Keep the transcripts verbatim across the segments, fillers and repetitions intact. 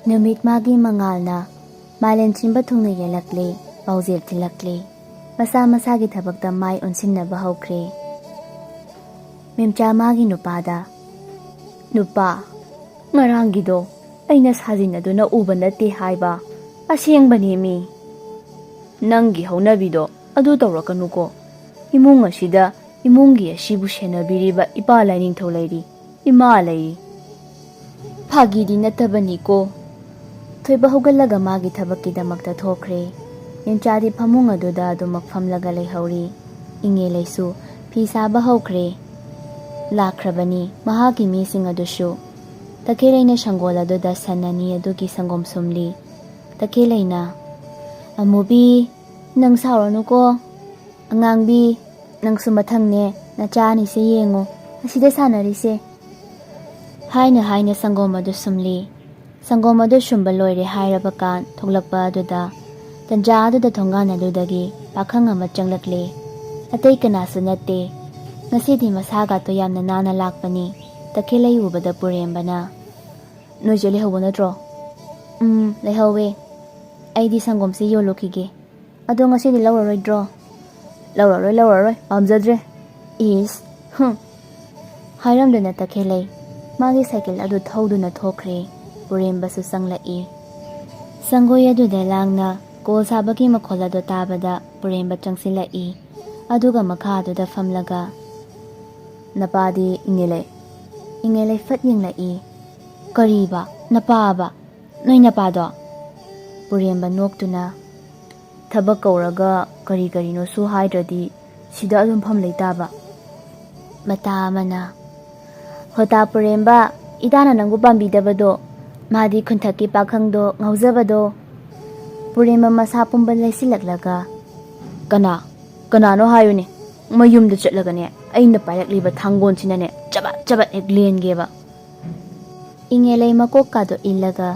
ꯅꯨꯃꯤꯠ ꯃꯥꯒꯤ ꯃꯉꯥꯜꯅ ꯃꯥꯂꯦꯝ ꯁꯤꯟꯕ ꯊꯨꯡꯅ ꯌꯦꯜꯂꯛꯂꯦ, ꯄꯥꯎꯖꯦꯜ ꯊꯤꯜꯂꯛꯂꯦ꯫ ꯃꯁꯥ ꯃꯁꯥꯒꯤ ꯊꯕꯛꯇ ꯃꯥꯏ ꯑꯣꯟꯁꯤꯟꯅꯕ ꯍꯧꯈ꯭ꯔꯦ꯫ ꯃꯦꯝꯆꯥ ꯃꯥꯒꯤ ꯅꯨꯄꯥꯗ, "ꯅꯨꯄꯥ, ꯉꯔꯥꯡꯒꯤꯗꯣ ꯑꯩꯅ ꯁꯥꯖꯤꯟꯅꯗꯨꯅ ꯎꯕ ꯅꯠꯇꯦ ꯍꯥꯏꯕ, ꯑꯁꯦꯡꯕꯅꯦ ꯃꯤ꯫ ꯅꯪꯒꯤ ꯍꯧꯅꯕꯤꯗꯣ ꯑꯗꯨ ꯇꯧꯔꯛꯀꯅꯨꯀꯣ꯫ ꯏꯃꯨꯡ ꯑꯁꯤꯗ ꯏꯃꯨꯡꯒꯤ ꯑꯁꯤꯕꯨ ꯁꯦꯟꯅꯕꯤꯔꯤꯕ ꯏꯄꯥ ꯂꯥꯏꯅꯤꯡꯊꯧ ꯂꯩꯔꯤ, ꯏꯃꯥ ꯂꯩꯔꯤ꯫ ꯐꯥꯒꯤꯗꯤ ꯅꯠꯇꯕꯅꯤꯀꯣ꯫" ꯊꯣꯏꯕ ꯍꯧꯒꯠꯂꯒ ꯃꯥꯒꯤ ꯊꯕꯛꯀꯤꯗꯃꯛꯇ ꯊꯣꯛꯈ꯭ꯔꯦ꯫ ꯃꯦꯝꯆꯥꯗꯤ ꯐꯃꯨꯡ ꯑꯗꯨꯗ ꯑꯗꯨꯃꯛ ꯐꯝꯂꯒ ꯂꯩꯍꯧꯔꯤ꯫ ꯏꯉꯦꯂꯩꯁꯨ ꯐꯤ ꯁꯥꯕ ꯍꯧꯈ꯭ꯔꯦ꯫ ꯂꯥꯛꯈ꯭ꯔꯕꯅꯤ ꯃꯍꯥꯛꯀꯤ ꯃꯤꯁꯤꯡ ꯑꯗꯨꯁꯨ꯫ ꯇꯈꯦꯜꯂꯩꯅ ꯁꯪꯒꯣꯜ ꯑꯗꯨꯗ ꯁꯟ ꯑꯅꯤ ꯑꯗꯨꯒꯤ ꯁꯪꯒꯣꯝ ꯁꯨꯝꯂꯤ꯫ ꯇꯈꯦꯜꯂꯩꯅ, "ꯑꯃꯨꯕꯤ, ꯅꯪ ꯁꯥꯎꯔꯅꯨꯀꯣ꯫ ꯑꯉꯥꯡꯕꯤ, ꯅꯪꯁꯨ ꯃꯊꯪꯅꯦ, ꯅꯆꯥ ꯑꯅꯤꯁꯦ ꯌꯦꯡꯉꯨ, ꯑꯁꯤꯗ ꯁꯥꯟꯅꯔꯤꯁꯦ꯫" ꯍꯥꯏꯅ ꯍꯥꯏꯅ ꯁꯪꯒꯣꯝ ꯑꯗꯨ ꯁꯨꯝꯂꯤ꯫ ꯁꯪꯒꯣꯝ ꯑꯗꯨ ꯁꯨꯝꯕ ꯂꯣꯏꯔꯦ ꯍꯥꯏꯔꯕ ꯀꯥꯟ ꯊꯣꯛꯂꯛꯄ ꯑꯗꯨꯗ, ꯇꯟꯖꯥ ꯑꯗꯨꯗ ꯊꯣꯡꯒꯥꯟ ꯑꯗꯨꯗꯒꯤ ꯄꯥꯈꯪ ꯑꯃ ꯆꯪꯂꯛꯂꯦ꯫ ꯑꯇꯩ ꯀꯅꯥꯁꯨ ꯅꯠꯇꯦ꯫ ꯉꯁꯤꯗꯤ ꯃꯁꯥꯒꯥꯗꯣ ꯌꯥꯝꯅ ꯅꯥꯟꯅ ꯂꯥꯛꯄꯅꯤ꯫ ꯇꯈꯦꯜꯂꯩ ꯎꯕꯗ ꯄꯨꯔꯦꯝꯕꯅ, "ꯅꯣꯏꯁꯦ ꯂꯩꯍꯧꯕ ꯅꯠꯇ꯭ꯔꯣ?" "ꯎꯝ, ꯂꯩꯍꯧꯋꯦ꯫ ꯑꯩꯗꯤ ꯁꯪꯒꯣꯝꯁꯦ ꯌꯣꯜꯂꯨꯈꯤꯒꯦ꯫ ꯑꯗꯣ ꯉꯁꯤꯗꯤ ꯂꯧꯔꯔꯣꯏꯗ꯭ꯔꯣ?" "ꯂꯧꯔꯔꯣꯏ, ꯂꯧꯔꯔꯣꯏ, ꯄꯥꯝꯖꯗ꯭ꯔꯦ꯫" "ꯏꯁ, ꯍꯨꯝ꯫" ꯍꯥꯏꯔꯝꯗꯨꯅ ꯇꯈꯦꯜꯂꯩ ꯃꯥꯒꯤ ꯁꯥꯏꯀꯜ ꯑꯗꯨ ꯊꯧꯗꯨꯅ ꯊꯣꯛꯈ꯭ꯔꯦ꯫ ꯄꯨꯔꯦꯝꯕꯁꯨ ꯆꯪꯂꯛꯏ꯫ ꯁꯪꯒꯣꯏ ꯑꯗꯨꯗ ꯂꯥꯡꯅ ꯀꯣꯜ ꯁꯥꯕꯒꯤ ꯃꯈꯣꯜ ꯑꯗꯨ ꯇꯥꯕꯗ ꯄꯨꯔꯦꯝꯕ ꯆꯪꯁꯤꯜꯂꯛꯏ꯫ ꯑꯗꯨꯒ ꯃꯈꯥ ꯑꯗꯨꯗ ꯐꯝꯂꯒ, "ꯅꯄꯥꯗꯤ ꯏꯪꯉꯦꯂꯩ?" ꯏꯪꯉꯦꯂꯩ ꯐꯠ ꯌꯦꯡꯂꯛꯏ꯫ "ꯀꯔꯤꯕ? ꯅꯄꯥꯕ? ꯅꯣꯏ ꯅꯄꯥꯗꯣ?" ꯄꯨꯔꯦꯝꯕ ꯅꯣꯛꯇꯨꯅ, "ꯊꯕꯛ ꯀꯧꯔꯒ ꯀꯔꯤ ꯀꯔꯤꯅꯣꯁꯨ ꯍꯥꯏꯗ꯭ꯔꯗꯤ ꯁꯤꯗ ꯑꯗꯨꯝ ꯐꯝ ꯂꯩꯇꯥꯕ꯫" ꯃꯇꯥ ꯑꯃꯅ, "ꯍꯣꯇꯥ ꯄꯨꯔꯦꯝꯕ, ꯏꯇꯥꯅ ꯅꯪꯕꯨ ꯄꯥꯝꯕꯤꯗꯕꯗꯣ, ꯃꯥꯗꯤ ꯈꯨꯟꯊꯛꯀꯤ ꯄꯥꯈꯪꯗꯣ ꯉꯥꯎꯖꯕꯗꯣ꯫" ꯄꯨꯔꯦꯝꯕ ꯃꯁꯥ ꯄꯨꯝꯕ ꯂꯩꯁꯤꯜꯂꯛꯂꯒ, "ꯀꯅꯥ? ꯀꯅꯥꯅꯣ ꯍꯥꯏꯌꯨꯅꯦ? ꯃꯌꯨꯝꯗ ꯆꯠꯂꯒꯅꯦ, ꯑꯩꯅ ꯄꯥꯏꯔꯛꯂꯤꯕ ꯊꯥꯡꯒꯣꯟꯁꯤꯅꯅꯦ, ꯆꯕꯠ ꯆꯕꯠ ꯍꯦꯛ ꯂꯦꯟꯒꯦꯕ꯫" ꯏꯉꯦꯂꯩ ꯃꯀꯣꯛꯀꯥꯗꯣ ꯏꯜꯂꯒ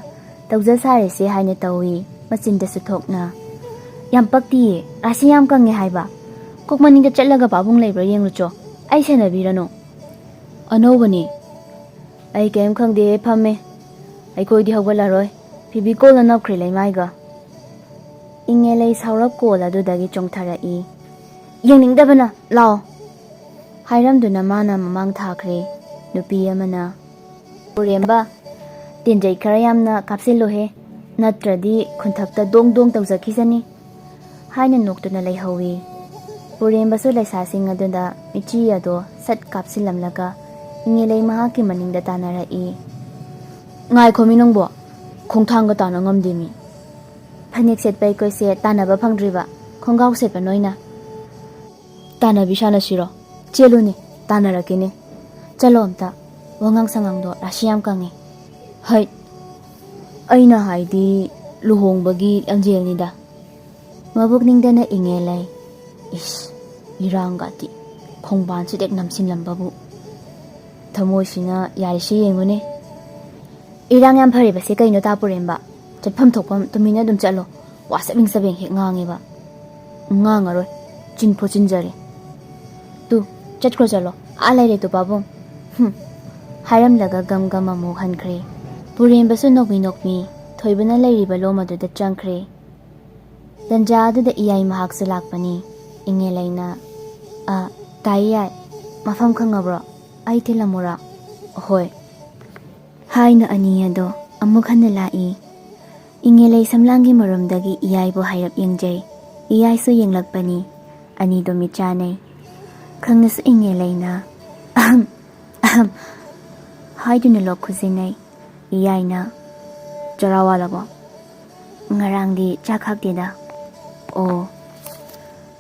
ꯇꯧꯖ ꯁꯥꯔꯤꯁꯦ ꯍꯥꯏꯅ ꯇꯧꯏ, ꯃꯆꯤꯟꯗꯁꯨ ꯊꯣꯛꯅ꯫ "ꯌꯥꯝ ꯄꯛꯇꯤꯌꯦ, ꯔꯥꯁꯤ ꯌꯥꯝ ꯀꯪꯉꯦ ꯍꯥꯏꯕ꯫ ꯀꯣꯛ ꯃꯅꯤꯡꯗ ꯆꯠꯂꯒ ꯄꯥꯕꯨꯡ ꯂꯩꯕ꯭ꯔꯥ ꯌꯦꯡꯂꯨꯆꯣ, ꯑꯩ ꯁꯦꯟꯅꯕꯤꯔꯅꯨ꯫" "ꯑꯅꯧꯕꯅꯤ꯫ ꯑꯩ ꯀꯔꯤꯝ ꯈꯪꯗꯦ, ꯐꯝꯃꯦ꯫ ꯑꯩꯈꯣꯏꯗꯤ ꯍꯧꯒꯠꯂꯔꯣꯏ꯫ ꯐꯤꯕꯤꯀꯣꯜꯅ ꯅꯞꯈ꯭ꯔꯦ ꯂꯩꯃꯥꯏꯒ꯫ ꯏꯉꯦꯂꯩ ꯁꯥꯎꯔꯞ ꯀꯣꯜ ꯑꯗꯨꯗꯒꯤ ꯆꯣꯡꯊꯔꯛꯏ꯫ "ꯌꯦꯡꯅꯤꯡꯗꯕꯅ, ꯂꯥꯛꯑꯣ!" ꯍꯥꯏꯔꯝꯗꯨꯅ ꯃꯥꯅ ꯃꯃꯥꯡ ꯊꯥꯈ꯭ꯔꯦ꯫ ꯅꯨꯄꯤ ꯑꯃꯅ, "ꯄꯨꯔꯦꯝꯕ, ꯇꯤꯟꯖꯩ ꯈꯔ ꯌꯥꯝꯅ ꯀꯥꯞꯁꯤꯜꯂꯨꯍꯦ, ꯅꯠꯇ꯭ꯔꯗꯤ ꯈꯨꯟꯊꯛꯇ ꯗꯣꯡ ꯗꯣꯡ ꯇꯧꯖꯈꯤꯁꯅꯤ" ꯍꯥꯏꯅ ꯅꯣꯛꯇꯨꯅ ꯂꯩꯍꯧꯏ꯫ ꯄꯨꯔꯦꯝꯕꯁꯨ ꯂꯩꯁꯥꯁꯤꯡ ꯑꯗꯨꯗ ꯃꯤꯆꯤ ꯑꯗꯣ ꯁꯠ ꯀꯥꯞꯁꯤꯜꯂꯝꯂꯒ ꯏꯉꯦꯂꯩ ꯃꯍꯥꯛꯀꯤ ꯃꯅꯤꯡꯗ ꯇꯥꯟꯅꯔꯛꯏ꯫ "ꯉꯥꯏꯈꯣꯃꯤ ꯅꯪꯕꯣ, ꯈꯣꯡꯊꯥꯡꯒ ꯇꯥꯅ ꯉꯝꯗꯦꯃꯤ꯫ ꯐꯅꯦꯛ ꯁꯦꯠꯄ ꯑꯩꯈꯣꯏꯁꯦ ꯇꯥꯟꯅꯕ ꯐꯪꯗ꯭ꯔꯤꯕ, ꯈꯣꯡꯒ꯭ꯔꯥꯎ ꯁꯦꯠꯄ ꯅꯣꯏꯅ꯫ ꯇꯥꯟꯅꯕꯤ ꯁꯥꯟꯅꯁꯤꯔꯣ? ꯆꯦꯜꯂꯨꯅꯦ, ꯇꯥꯟꯅꯔꯛꯀꯦꯅꯦ꯫ ꯆꯠꯂꯣ ꯑꯝꯇ, ꯋꯥꯉꯥꯡ ꯁꯉꯥꯡꯗꯣ ꯔꯥꯁꯤ ꯌꯥꯝ ꯀꯪꯉꯦ꯫ ꯍꯩꯠ, ꯑꯩꯅ ꯍꯥꯏꯗꯤ ꯂꯨꯍꯣꯡꯕꯒꯤ ꯂꯝꯖꯦꯜꯅꯤꯗ"꯫ ꯃꯕꯨꯛ ꯅꯤꯡꯗꯅ ꯏꯉꯦꯂꯩ꯫ ꯏꯁ, ꯏꯔꯥꯡꯒꯗꯤ ꯈꯣꯡꯕꯥꯟꯁꯤꯗ ꯍꯦꯛ ꯅꯝꯁꯤꯜꯂꯝꯕꯕꯨ꯫ ꯊꯃꯣꯏꯁꯤꯅ ꯌꯥꯔꯤꯁꯤ ꯌꯦꯡꯉꯨꯅꯦ꯫ "ꯏꯔꯥꯡ ꯌꯥꯝ ꯐꯔꯤꯕꯁꯦ ꯀꯩꯅꯣ, ꯇꯥ ꯄꯨꯔꯦꯝꯕ? ꯆꯠꯐꯝ ꯊꯣꯛꯐꯝ ꯇꯨꯃꯤꯟꯅ ꯑꯗꯨꯝ ꯆꯠꯂꯣ꯫ ꯋꯥ ꯆꯕꯦꯡ ꯆꯕꯦꯡ ꯍꯦꯛ ꯉꯥꯡꯉꯦꯕ"꯫ "ꯉꯥꯡꯉꯔꯣꯏ, ꯆꯤꯟ ꯐꯣꯠꯆꯤꯟꯖꯔꯦ꯫ ꯇꯨ, ꯆꯠꯈ꯭ꯔꯣ ꯆꯠꯂꯣ, ꯑꯥ ꯂꯩꯔꯦ ꯇꯨ ꯄꯥꯕꯨꯡ꯫ ꯍꯨꯝ"꯫ ꯍꯥꯏꯔꯝꯂꯒ ꯒꯝ ꯒꯝ ꯑꯃꯨꯛ ꯍꯟꯈ꯭ꯔꯦ꯫ ꯄꯨꯔꯦꯝꯕꯁꯨ ꯅꯣꯛꯃꯤ ꯅꯣꯛꯃꯤ ꯊꯣꯏꯕꯅ ꯂꯩꯔꯤꯕ ꯂꯣꯝ ꯑꯗꯨꯗ ꯆꯪꯈ꯭ꯔꯦ꯫ ꯇꯟꯖꯥ ꯑꯗꯨꯗ ꯏꯌꯥꯏ ꯃꯍꯥꯛꯁꯨ ꯂꯥꯛꯄꯅꯤ꯫ ꯏꯉꯦꯂꯩꯅ, "ꯑ, ꯇꯥꯏ ꯌꯥꯏ, ꯃꯐꯝ ꯈꯪꯉꯕ꯭ꯔꯣ? ꯑꯩ ꯊꯤꯜꯂꯝꯃꯨꯔꯣ?" "ꯍꯣꯏ" ꯍꯥꯏꯅ ꯑꯅꯤ ꯑꯗꯣ ꯑꯃꯨꯛ ꯍꯟꯅ ꯂꯥꯛꯏ꯫ ꯏꯉꯦꯂꯩ ꯁꯝꯂꯥꯡꯒꯤ ꯃꯔꯨꯝꯗꯒꯤ ꯏꯌꯥꯏꯕꯨ ꯍꯥꯏꯔꯞ ꯌꯦꯡꯖꯩ꯫ ꯏꯌꯥꯏꯁꯨ ꯌꯦꯡꯂꯛꯄꯅꯤ꯫ ꯑꯅꯤꯗꯣ ꯃꯤꯠ ꯆꯥꯟꯅꯩ꯫ ꯈꯪꯅꯁꯨ ꯏꯉꯦꯂꯩꯅ "ꯑꯍꯝ, ꯑꯍꯝ" ꯍꯥꯏꯗꯨꯅ ꯂꯣꯛ ꯈꯨꯖꯤꯟꯅꯩ꯫ ꯏꯌꯥꯏꯅ, "ꯆꯔꯥ ꯋꯥꯠꯂꯕꯣ?" "ꯉꯔꯥꯡꯗꯤ ꯆꯥꯛ ꯈꯥꯛꯇꯦꯗ"꯫ "ꯑꯣ"꯫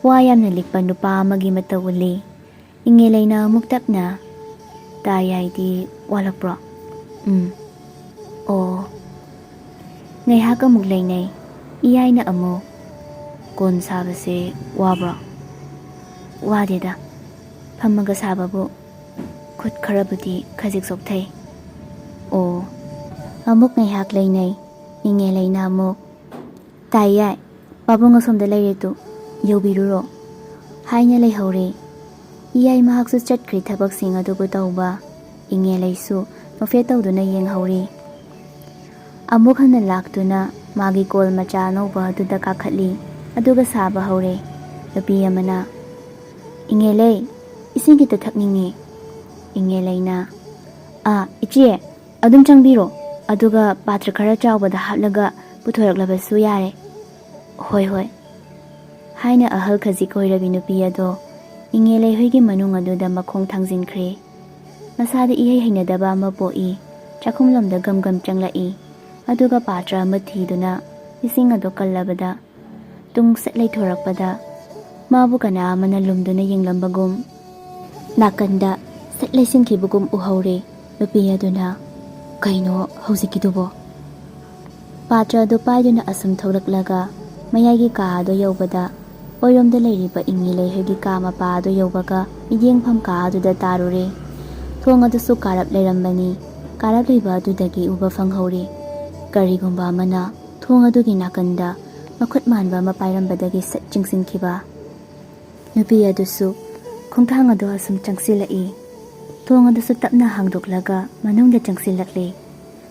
ꯋꯥ ꯌꯥꯝꯅ ꯂꯤꯛꯄ ꯅꯨꯄꯥ ꯑꯃꯒꯤ ꯃꯇꯧ ꯎꯠꯂꯤ꯫ ꯏꯉꯦꯂꯩꯅ ꯑꯃꯨꯛ ꯇꯞꯅ, "ꯇꯥ ꯌꯥꯏꯗꯤ ꯋꯥꯠꯂꯛꯄ꯭ꯔꯣ?" "ꯎꯝ"꯫ "ꯑꯣ"꯫ ꯉꯥꯏꯍꯥꯛ ꯑꯃꯨꯛ ꯂꯩꯅꯩ꯫ ꯏꯌꯥꯏꯅ ꯑꯃꯨꯛ, "ꯀꯣꯟ ꯁꯥꯕꯁꯦ ꯋꯥꯕ꯭ꯔꯣ?" "ꯋꯥꯗꯦꯗ, ꯐꯝꯃꯒ ꯁꯥꯕꯕꯨ ꯈꯨꯠ ꯈꯔꯕꯨꯗꯤ ꯈꯖꯤꯛ ꯆꯣꯛꯊꯩ"꯫ "ꯑꯣ"꯫ ꯑꯃꯨꯛ ꯉꯥꯏꯍꯥꯛ ꯂꯩꯅꯩ꯫ ꯏꯉꯦꯂꯩꯅ ꯑꯃꯨꯛ, "ꯇꯥꯏ ꯌꯥꯏ, ꯄꯥꯕꯨꯡ ꯑꯁꯣꯝꯗ ꯂꯩꯔꯦ ꯇꯨ, ꯌꯧꯕꯤꯔꯨꯔꯣ" ꯍꯥꯏꯅ ꯂꯩꯍꯧꯔꯦ꯫ ꯏꯌꯥꯏ ꯃꯍꯥꯛꯁꯨ ꯆꯠꯈ꯭ꯔꯦ ꯊꯕꯛꯁꯤꯡ ꯑꯗꯨꯕꯨ ꯇꯧꯕ꯫ ꯏꯉꯦꯂꯩꯁꯨ ꯅꯣꯛꯐꯦꯠ ꯇꯧꯗꯨꯅ ꯌꯦꯡꯍꯧꯔꯤ꯫ ꯑꯃꯨꯛ ꯍꯟꯅ ꯂꯥꯛꯇꯨꯅ ꯃꯥꯒꯤ ꯀꯣꯜ ꯃꯆꯥ ꯑꯅꯧꯕ ꯑꯗꯨꯗ ꯀꯥꯈꯠꯂꯤ꯫ ꯑꯗꯨꯒ ꯁꯥꯕ ꯍꯧꯔꯦ꯫ ꯅꯨꯄꯤ ꯑꯃꯅ, "ꯏꯉꯦꯂꯩ, ꯏꯁꯤꯡ ꯈꯤꯇ ꯊꯛꯅꯤꯡꯉꯤ꯫" ꯏꯉꯦꯂꯩꯅ, "ꯑꯥ, ꯏꯆꯦ, ꯑꯗꯨꯝ ꯆꯪꯕꯤꯔꯣ꯫ ꯑꯗꯨꯒ ꯄꯥꯇ꯭ꯔ ꯈꯔ ꯆꯥꯎꯕꯗ ꯍꯥꯞꯂꯒ ꯄꯨꯊꯣꯔꯛꯂꯕꯁꯨ ꯌꯥꯔꯦ꯫" "ꯍꯣꯏ, ꯍꯣꯏ," ꯍꯥꯏꯅ ꯑꯍꯜ ꯈꯖꯤꯛ ꯑꯣꯏꯔꯕꯤ ꯅꯨꯄꯤ ꯑꯗꯣ ꯏꯉꯦꯂꯩ ꯍꯣꯏꯒꯤ ꯃꯅꯨꯡ ꯑꯗꯨꯗ ꯃꯈꯣꯡ ꯊꯥꯡꯖꯤꯟꯈ꯭ꯔꯦ꯫ ꯃꯁꯥꯗ ꯏꯍꯩ ꯍꯩꯅꯗꯕ ꯑꯃ ꯄꯣꯛꯏ꯫ ꯆꯥꯛꯈꯨꯝꯂꯣꯝꯗ ꯒꯝ ꯒꯝ ꯆꯪꯂꯛꯏ꯫ ꯑꯗꯨꯒ ꯄꯥꯇ꯭ꯔ ꯑꯃ ꯊꯤꯗꯨꯅ ꯏꯁꯤꯡ ꯑꯗꯨ ꯀꯜꯂꯕꯗ ꯇꯨꯡ ꯁꯠ ꯂꯩꯊꯣꯔꯛꯄꯗ ꯃꯥꯕꯨ ꯀꯅꯥ ꯑꯃꯅ ꯂꯨꯝꯗꯨꯅ ꯌꯦꯡꯂꯝꯕꯒꯨꯝ ꯅꯥꯀꯟꯗ ꯁꯠ ꯂꯩꯁꯤꯟꯈꯤꯕꯒꯨꯝ ꯎꯍꯧꯔꯦ꯫ ꯅꯨꯄꯤ ꯑꯗꯨꯅ, "ꯀꯩꯅꯣ ꯍꯧꯖꯤꯛꯀꯤꯗꯨꯕꯣ?" ꯄꯥꯇ꯭ꯔ ꯑꯗꯨ ꯄꯥꯏꯗꯨꯅ ꯑꯁꯨꯝ ꯊꯣꯛꯂꯛꯂꯒ ꯃꯌꯥꯏꯒꯤ ꯀꯥ ꯑꯗꯨ ꯌꯧꯕꯗ ꯑꯣꯏꯔꯣꯝꯗ ꯂꯩꯔꯤꯕ ꯏꯉꯦꯂꯩ ꯍꯣꯏꯒꯤ ꯀꯥ ꯃꯄꯥ ꯑꯗꯨ ꯌꯧꯕꯒ ꯃꯤꯠꯌꯦꯡꯐꯝ ꯀꯥ ꯑꯗꯨꯗ ꯇꯥꯔꯨꯔꯦ꯫ ꯊꯣꯡ ꯑꯗꯨꯁꯨ ꯀꯥꯔꯞ ꯂꯩꯔꯝꯕꯅꯤ꯫ ꯀꯥꯔꯞ ꯂꯩꯕ ꯑꯗꯨꯗꯒꯤ ꯎꯕ ꯐꯪꯍꯧꯔꯦ꯫ ꯀꯔꯤꯒꯨꯝꯕ ꯑꯃꯅ ꯊꯣꯡ ꯑꯗꯨꯒꯤ ꯅꯥꯀꯟꯗ ꯃꯈꯨꯠ ꯃꯥꯟꯕ ꯑꯃ ꯄꯥꯏꯔꯝꯕꯗꯒꯤ ꯁꯠ ꯆꯤꯡꯁꯤꯟꯈꯤꯕ꯫ ꯅꯨꯄꯤ ꯑꯗꯨꯁꯨ ꯈꯣꯡꯊꯥꯡ ꯑꯗꯨ ꯑꯁꯨꯝ ꯆꯪꯁꯤꯜꯂꯛꯏ꯫ ꯊꯣꯡ ꯑꯗꯨꯁꯨ ꯇꯞꯅ ꯍꯥꯡꯗꯣꯛꯂꯒ ꯃꯅꯨꯡꯗ ꯆꯪꯁꯤꯜꯂꯛꯂꯦ꯫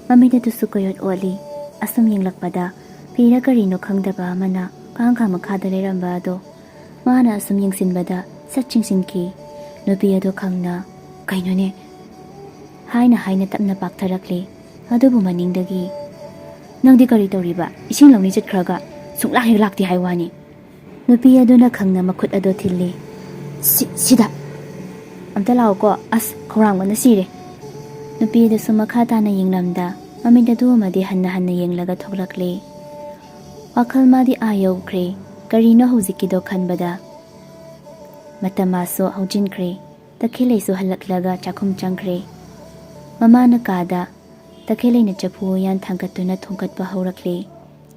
ꯃꯃꯤꯠ ꯑꯗꯨꯁꯨ ꯀꯣꯏꯑꯣꯠ ꯑꯣꯠꯂꯤ꯫ ꯑꯁꯨꯝ ꯌꯦꯡꯂꯛꯄꯗ ꯐꯤꯔ ꯀꯔꯤꯅꯣ ꯈꯪꯗꯕ ꯑꯃꯅ ꯀꯥꯡꯈꯥ ꯃꯈꯥꯗ ꯂꯩꯔꯝꯕ ꯑꯗꯣ ꯃꯥꯅ ꯑꯁꯨꯝ ꯌꯦꯡꯁꯤꯟꯕꯗ ꯁꯠ ꯆꯤꯡꯁꯤꯟꯈꯤ꯫ ꯅꯨꯄꯤ ꯑꯗꯨ ꯈꯪꯅ, "ꯀꯩꯅꯣꯅꯦ?" ꯍꯥꯏꯅ ꯍꯥꯏꯅ ꯇꯞꯅ ꯄꯥꯛꯊꯔꯛꯂꯦ꯫ ꯑꯗꯨꯕꯨ ꯃꯅꯤꯡꯗꯒꯤ, "ꯅꯪꯗꯤ ꯀꯔꯤ ꯇꯧꯔꯤꯕ? ꯏꯁꯤꯡ ꯂꯧꯅꯤ ꯆꯠꯈ꯭ꯔꯒ ꯁꯨꯡꯂꯥꯛ ꯍꯦꯛ ꯂꯥꯛꯇꯦ ꯍꯥꯏ ꯋꯥꯅꯤ꯫" ꯅꯨꯄꯤ ꯑꯗꯨꯅ ꯈꯪꯅ ꯃꯈꯨꯠ ꯑꯗꯨ ꯊꯤꯜꯂꯤ꯫ "ꯁꯤ-, ꯁꯤꯗ ꯑꯝꯇ ꯂꯥꯛꯑꯣꯀꯣ꯫ ꯑꯁ, ꯈꯧꯔꯥꯡꯕꯅ ꯁꯤꯔꯦ꯫" ꯅꯨꯄꯤ ꯑꯗꯨꯁꯨ ꯃꯈꯥ ꯇꯥꯅ ꯌꯦꯡꯂꯝꯗ ꯃꯃꯤꯠ ꯑꯗꯨ ꯑꯃꯗꯤ ꯍꯟꯅ ꯍꯟꯅ ꯌꯦꯡꯂꯒ ꯊꯣꯛꯂꯛꯂꯦ꯫ ꯋꯥꯈꯜ ꯃꯥꯗꯤ ꯑꯥ ꯌꯧꯈ꯭ꯔꯦ꯫ ꯀꯔꯤꯅꯣ ꯍꯧꯖꯤꯛꯀꯤꯗꯣ ꯈꯟꯕꯗ ꯃꯇꯝ ꯃꯥꯁꯨ ꯍꯧꯖꯤꯟꯈ꯭ꯔꯦ꯫ ꯇꯈꯦꯜꯂꯩꯁꯨ ꯍꯜꯂꯛꯂꯒ ꯆꯥꯛꯈꯨꯝ ꯆꯪꯈ꯭ꯔꯦ꯫ ꯃꯃꯥꯅ ꯀꯥꯗ ꯇꯈꯦꯜꯂꯩꯅ ꯆꯐꯨ ꯎꯌꯥꯟ ꯊꯥꯡꯒꯠꯇꯨꯅ ꯊꯣꯡꯒꯠꯄ ꯍꯧꯔꯛꯂꯦ꯫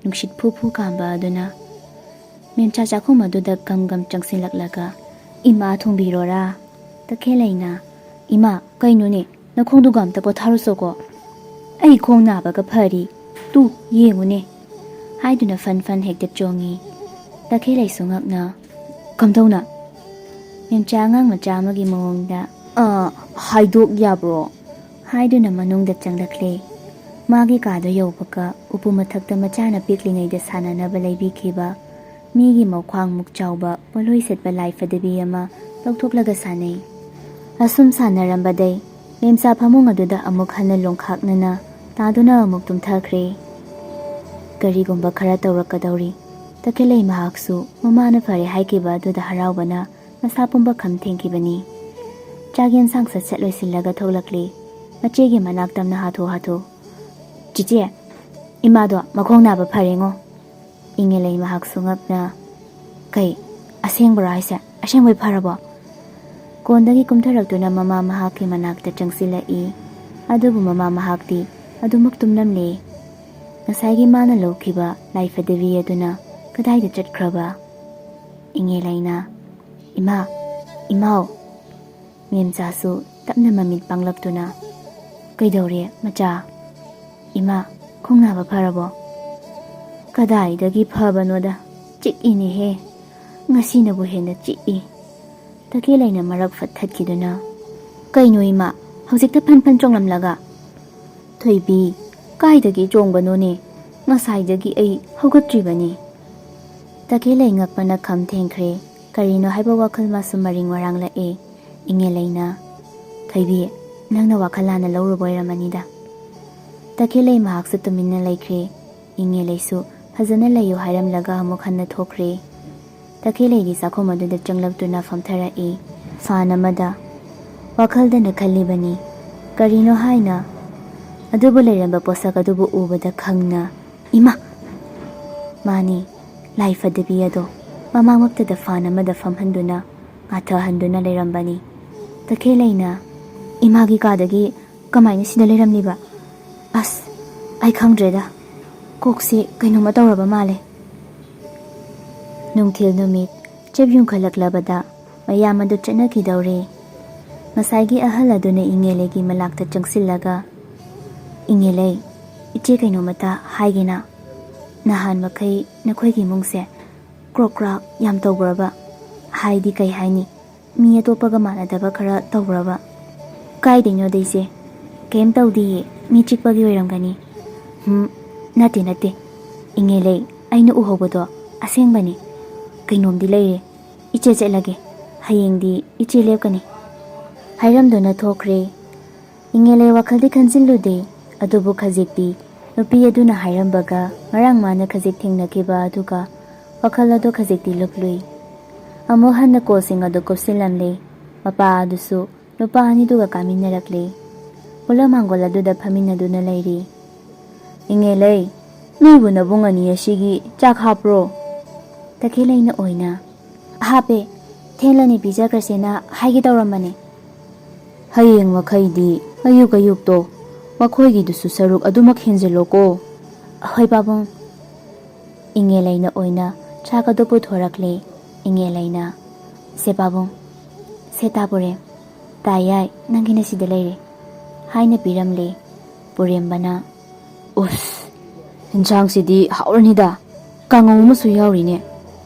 ꯅꯨꯡꯁꯤꯠ ꯐꯨ ꯐꯨ ꯀꯥꯝꯕ ꯑꯗꯨꯅ ꯃꯦꯝꯆꯥ ꯆꯥꯛꯈꯨꯝ ꯑꯗꯨꯗ ꯒꯝ ꯒꯝ ꯆꯪꯁꯤꯜꯂꯛꯂꯒ, "ꯏꯃꯥ, ꯊꯣꯡꯕꯤꯔꯣꯔꯥ?" ꯇꯈꯦꯜꯂꯩꯅ, "ꯏꯃꯥ, ꯀꯩꯅꯣꯅꯦ, ꯅꯈꯣꯡꯗꯨꯒ ꯑꯝꯇ ꯄꯣꯊꯥꯔꯨꯁꯣꯀꯣ꯫ ꯑꯩ ꯈꯣꯡ ꯅꯥꯕꯒ ꯐꯔꯤ꯫ ꯇꯨ, ꯌꯦꯡꯉꯨꯅꯦ꯫" ꯍꯥꯏꯗꯨꯅ ꯐꯟ ꯐꯟ ꯍꯦꯛꯇ ꯆꯣꯡꯉꯤ꯫ ꯇꯈꯦꯜꯂꯩꯁꯨ ꯉꯛꯅ, "ꯀꯝꯗꯧꯅ?" ꯃꯦꯝꯆꯥ ꯑꯉꯥꯡ ꯃꯆꯥ ꯑꯃꯒꯤ ꯃꯑꯣꯡꯗ, "ꯑ, ꯍꯥꯏꯗꯣꯛ ꯌꯥꯕ꯭ꯔꯣ?" ꯍꯥꯏꯗꯨꯅ ꯃꯅꯨꯡꯗ ꯆꯪꯂꯛꯂꯦ꯫ ꯃꯥꯒꯤ ꯀꯥꯗꯣ ꯌꯧꯕꯒ ꯎꯄꯨ ꯃꯊꯛꯇ ꯃꯆꯥꯅ ꯄꯤꯛꯂꯤꯉꯩꯗ ꯁꯥꯟꯅꯅꯕ ꯂꯩꯕꯤꯈꯤꯕ ꯃꯤꯒꯤ ꯃꯈ꯭ꯋꯥꯡꯃꯨꯛ ꯆꯥꯎꯕ ꯄꯣꯠꯂꯣꯏ ꯁꯦꯠꯄ ꯂꯥꯏ ꯐꯗꯤꯕꯤ ꯑꯃ ꯂꯧꯊꯣꯛꯂꯒ ꯁꯥꯟꯅꯩ꯫ ꯑꯁꯨꯝ ꯁꯥꯟꯅꯔꯝꯕꯗꯩ ꯃꯦꯝꯆꯥ ꯐꯃꯨꯡ ꯑꯗꯨꯗ ꯑꯃꯨꯛ ꯍꯟꯅ ꯂꯣꯡꯈꯥꯛꯅꯅ ꯇꯥꯗꯨꯅ ꯑꯃꯨꯛ ꯇꯨꯝꯊꯈ꯭ꯔꯦ꯫ ꯀꯔꯤꯒꯨꯝꯕ ꯈꯔ ꯇꯧꯔꯛꯀꯗꯧꯔꯤ꯫ ꯇꯈꯦꯜꯂꯩ ꯃꯍꯥꯛꯁꯨ ꯃꯃꯥꯅ ꯐꯔꯦ ꯍꯥꯏꯈꯤꯕ ꯑꯗꯨꯗ ꯍꯔꯥꯎꯕꯅ ꯃꯁꯥ ꯄꯨꯝꯕ ꯈꯝ ꯊꯦꯡꯈꯤꯕꯅꯤ꯫ ꯆꯥꯛ ꯌꯦꯟꯁꯥꯡ ꯁꯠ ꯁꯠ ꯂꯣꯏꯁꯤꯜꯂꯒ ꯊꯣꯛꯂꯛꯂꯤ꯫ ꯃꯆꯦꯒꯤ ꯃꯅꯥꯛ ꯇꯝꯅ ꯍꯥꯊꯨ ꯍꯥꯊꯨ꯫ "ꯆꯤꯆꯦ, ꯏꯃꯥꯗꯣ ꯃꯈꯣꯡ ꯅꯥꯕ ꯐꯔꯦꯉꯣ꯫" ꯏꯉꯦꯂꯩ ꯃꯍꯥꯛꯁꯨ ꯉꯛꯅ, "ꯀꯩ, ꯑꯁꯦꯡꯕꯔꯣ ꯍꯥꯏꯁꯦ? ꯑꯁꯦꯡꯕꯩ ꯐꯔꯕꯣ?" ꯀꯣꯟꯗꯒꯤ ꯀꯨꯝꯊꯔꯛꯇꯨꯅ ꯃꯃꯥ ꯃꯍꯥꯛꯀꯤ ꯃꯅꯥꯛꯇ ꯆꯪꯁꯤꯜꯂꯛꯏ꯫ ꯑꯗꯨꯕꯨ ꯃꯃꯥ ꯃꯍꯥꯛꯇꯤ ꯑꯗꯨꯃꯛ ꯇꯨꯝꯂꯝꯂꯦ꯫ ꯉꯁꯥꯏꯒꯤ ꯃꯥꯅ ꯂꯧꯈꯤꯕ ꯂꯥꯏꯐꯗꯤꯕꯤ ꯑꯗꯨꯅ ꯀꯗꯥꯏꯗ ꯆꯠꯈ꯭ꯔꯕ? ꯏꯉꯦꯂꯩꯅ, "ꯏꯃꯥ, ꯏꯃꯥꯎ!" ꯃꯦꯝꯆꯥꯁꯨ ꯇꯞꯅ ꯃꯃꯤꯠ ꯄꯥꯡꯂꯛꯇꯨꯅ, "ꯀꯩꯗꯧꯔꯦ ꯃꯆꯥ?" "ꯏꯃꯥ, ꯈꯣꯡ ꯅꯥꯕ ꯐꯔꯕꯣ?" "ꯀꯗꯥꯏꯗꯒꯤ ꯐꯕꯅꯣꯗ, ꯆꯤꯛꯏꯅꯦꯍꯦ꯫ ꯉꯁꯤꯅꯕꯨ ꯍꯦꯟꯅ ꯆꯤꯛꯏ꯫" ꯇꯈꯦꯜꯂꯩꯅ ꯃꯔꯛ ꯐꯠ ꯊꯠꯈꯤꯗꯨꯅ, "ꯀꯩꯅꯣ ꯏꯃꯥ, ꯍꯧꯖꯤꯛꯇ ꯐꯟ ꯐꯟ ꯆꯣꯡꯂꯝꯂꯒ?" "ꯊꯣꯏꯕꯤ, ꯀꯥꯏꯗꯒꯤ ꯆꯣꯡꯕꯅꯣꯅꯦ? ꯉꯁꯥꯏꯗꯒꯤ ꯑꯩ ꯍꯧꯒꯠꯇ꯭ꯔꯤꯕꯅꯤ꯫" ꯇꯈꯦꯜꯂꯩ ꯉꯛꯄꯅ ꯈꯝ ꯊꯦꯡꯈ꯭ꯔꯦ꯫ ꯀꯔꯤꯅꯣ ꯍꯥꯏꯕ ꯋꯥꯈꯜ ꯃꯥꯁꯨ ꯃꯔꯤꯡ ꯃꯔꯥꯡꯂꯛꯑꯦ꯫ ꯏꯉꯦꯂꯩꯅ, "ꯊꯣꯏꯕꯤ, ꯅꯪꯅ ꯋꯥꯈꯜ ꯂꯥꯟꯅ ꯂꯧꯔꯨꯕ ꯑꯣꯏꯔꯝꯃꯅꯤꯗ꯫" ꯇꯈꯦꯜꯂꯩ ꯃꯍꯥꯛꯁꯨ ꯇꯨꯃꯤꯟꯅ ꯂꯩꯈ꯭ꯔꯦ꯫ ꯏꯉꯦꯂꯩꯁꯨ ꯐꯖꯅ ꯂꯩꯌꯨ ꯍꯥꯏꯔꯝꯂꯒ ꯑꯃꯨꯛ ꯍꯟꯅ ꯊꯣꯛꯈ꯭ꯔꯦ꯫ ꯇꯈꯦꯜꯂꯩꯒꯤ ꯆꯥꯛꯈꯨꯝ ꯑꯗꯨꯗ ꯆꯪꯂꯛꯇꯨꯅ ꯐꯝꯊꯔꯛꯏ꯫ ꯐꯥꯟ ꯑꯃꯗ ꯋꯥꯈꯜꯗꯅ ꯈꯜꯂꯤꯕꯅꯤ, ꯀꯔꯤꯅꯣ ꯍꯥꯏꯅ ꯑꯗꯨꯕꯨ ꯂꯩꯔꯝꯕ ꯄꯣꯠꯁꯛ ꯑꯗꯨꯕꯨ ꯎꯕꯗ ꯈꯪꯅ, "ꯏꯃꯥ!" ꯃꯥꯅꯤ, ꯂꯥꯏ ꯐꯗꯤꯕꯤ ꯑꯗꯣ ꯃꯃꯥꯡꯃꯛꯇꯗ ꯐꯥꯟ ꯑꯃꯗ ꯐꯝꯍꯟꯗꯨꯅ ꯉꯥꯊꯍꯟꯗꯨꯅ ꯂꯩꯔꯝꯕꯅꯤ꯫ ꯇꯈꯦꯜꯂꯩꯅ, "ꯏꯃꯥꯒꯤ ꯀꯥꯗꯒꯤ ꯀꯃꯥꯏꯅ ꯁꯤꯗ ꯂꯩꯔꯝꯂꯤꯕ? ꯑꯁ, ꯑꯩ ꯈꯪꯗ꯭ꯔꯦꯗ꯫ ꯀꯣꯛꯁꯦ ꯀꯩꯅꯣꯝꯃ ꯇꯧꯔꯕ ꯃꯥꯜꯂꯦ꯫" ꯅꯨꯡꯊꯤꯜ ꯅꯨꯃꯤꯠ ꯆꯦꯞ ꯌꯨꯡꯈꯠꯂꯛꯂꯕꯗ ꯃꯌꯥꯝ ꯑꯗꯨ ꯆꯠꯅꯈꯤꯗꯧꯔꯦ꯫ ꯉꯁꯥꯏꯒꯤ ꯑꯍꯜ ꯑꯗꯨꯅ ꯏꯉꯦꯂꯩꯒꯤ ꯃꯅꯥꯛꯇ ꯆꯪꯁꯤꯜꯂꯒ, "ꯏꯉꯦꯂꯩ, ꯏꯆꯦ ꯀꯩꯅꯣꯝꯃꯇ ꯍꯥꯏꯒꯦꯅ꯫ ꯅꯍꯥꯟ ꯃꯈꯩ ꯅꯈꯣꯏꯒꯤ ꯏꯃꯨꯡꯁꯦ ꯀ꯭ꯔꯣꯛ ꯀ꯭ꯔꯥꯛ ꯌꯥꯝ ꯇꯧꯕ꯭ꯔꯕ? ꯍꯥꯏꯗꯤ ꯀꯩ ꯍꯥꯏꯅꯤ, ꯃꯤ ꯑꯇꯣꯞꯄꯒ ꯃꯥꯟꯅꯗꯕ ꯈꯔ ꯇꯧꯕ꯭ꯔꯕ?" "ꯀꯥꯏꯗꯩꯅꯣꯗ ꯏꯆꯦ, "ꯀꯩꯝ ꯇꯧꯗꯤꯌꯦ, ꯃꯤ ꯆꯤꯛꯄꯒꯤ ꯑꯣꯏꯔꯝꯒꯅꯤ꯫" "ꯍꯝ, ꯅꯠꯇꯦ, ꯅꯠꯇꯦ, ꯏꯉꯦꯂꯩ, ꯑꯩꯅ ꯎꯍꯧꯕꯗꯣ ꯑꯁꯦꯡꯕꯅꯤ꯫ ꯀꯩꯅꯣꯝꯗꯤ ꯂꯩꯔꯦ, ꯏꯆꯦ ꯆꯠꯂꯒꯦ, ꯍꯌꯦꯡꯗꯤ ꯏꯆꯦ ꯂꯦꯞꯀꯅꯤ꯫" ꯍꯥꯏꯔꯝꯗꯨꯅ ꯊꯣꯛꯈ꯭ꯔꯦ꯫ ꯏꯉꯦꯂꯩ ꯋꯥꯈꯜꯗꯤ ꯈꯟꯖꯤꯜꯂꯨꯗꯦ, ꯑꯗꯨꯕꯨ ꯈꯖꯤꯛꯇꯤ ꯅꯨꯄꯤ ꯑꯗꯨꯅ ꯍꯥꯏꯔꯝꯕꯒ ꯉꯔꯥꯡ ꯃꯥꯅ ꯈꯖꯤꯛ ꯊꯦꯡꯅꯈꯤꯕ ꯑꯗꯨꯒ ꯋꯥꯈꯜ ꯑꯗꯨ ꯈꯖꯤꯛꯇꯤ ꯂꯨꯞꯂꯨꯏ꯫ ꯑꯃꯨꯛ ꯍꯟꯅ ꯀꯣꯜꯁꯤꯡ ꯑꯗꯨ ꯀꯨꯞꯁꯤꯜꯂꯝꯂꯦ꯫ ꯃꯄꯥ ꯑꯗꯨꯁꯨ ꯅꯨꯄꯥ ꯑꯅꯤꯗꯨꯒ ꯀꯥꯃꯤꯟꯅꯔꯛꯂꯦ꯫ ꯄꯨꯂꯞ ꯃꯥꯡꯒꯣꯜ ꯑꯗꯨꯗ ꯐꯝꯃꯤꯟꯅꯗꯨꯅ ꯂꯩꯔꯤ꯫ "ꯏꯉꯦꯂꯩ, ꯅꯣꯏꯕꯨ ꯅꯕꯨꯡ ꯑꯅꯤ ꯑꯁꯤꯒꯤ ꯆꯥꯛ ꯍꯥꯞꯄ꯭ꯔꯣ?" ꯇꯈꯦꯜꯂꯩꯅ ꯑꯣꯏꯅ, "ꯍꯥꯞꯄꯦ, ꯊꯦꯡꯂꯅꯤ, ꯄꯤꯖꯈ꯭ꯔꯁꯦꯅ ꯍꯥꯏꯒꯦ ꯇꯧꯔꯝꯕꯅꯦ꯫" "ꯍꯌꯦꯡ ꯃꯈꯩꯗꯤ ꯑꯌꯨꯛ ꯑꯌꯨꯛꯇꯣ ꯃꯈꯣꯏꯒꯤꯗꯨꯁꯨ ꯁꯔꯨꯛ ꯑꯗꯨꯃꯛ ꯍꯦꯟꯖꯤꯜꯂꯣꯀꯣ꯫" "ꯍꯣꯏ ꯄꯥꯕꯨꯡ꯫" ꯏꯉꯦꯂꯩꯅ ꯑꯣꯏꯅ ꯆꯥꯛ ꯑꯗꯨ ꯄꯨꯊꯣꯔꯛꯂꯦ꯫ ꯏꯉꯦꯂꯩꯅ, "ꯁꯦ ꯄꯥꯕꯨꯡ, ꯁꯦ ꯇꯥ ꯄꯨꯔꯦꯝ, ꯇꯥ ꯌꯥꯏ, ꯅꯪꯒꯤꯅ ꯁꯤꯗ ꯂꯩꯔꯦ," ꯍꯥꯏꯅ ꯄꯤꯔꯝꯂꯦ꯫ ꯄꯨꯔꯦꯝꯕꯅ, "ꯎꯁ, ꯏꯟꯁꯥꯡꯁꯤꯗꯤ ꯍꯥꯎꯔꯅꯤꯗ, ꯀꯥꯡꯉꯧ ꯑꯃꯁꯨ ꯌꯥꯎꯔꯤꯅꯦ꯫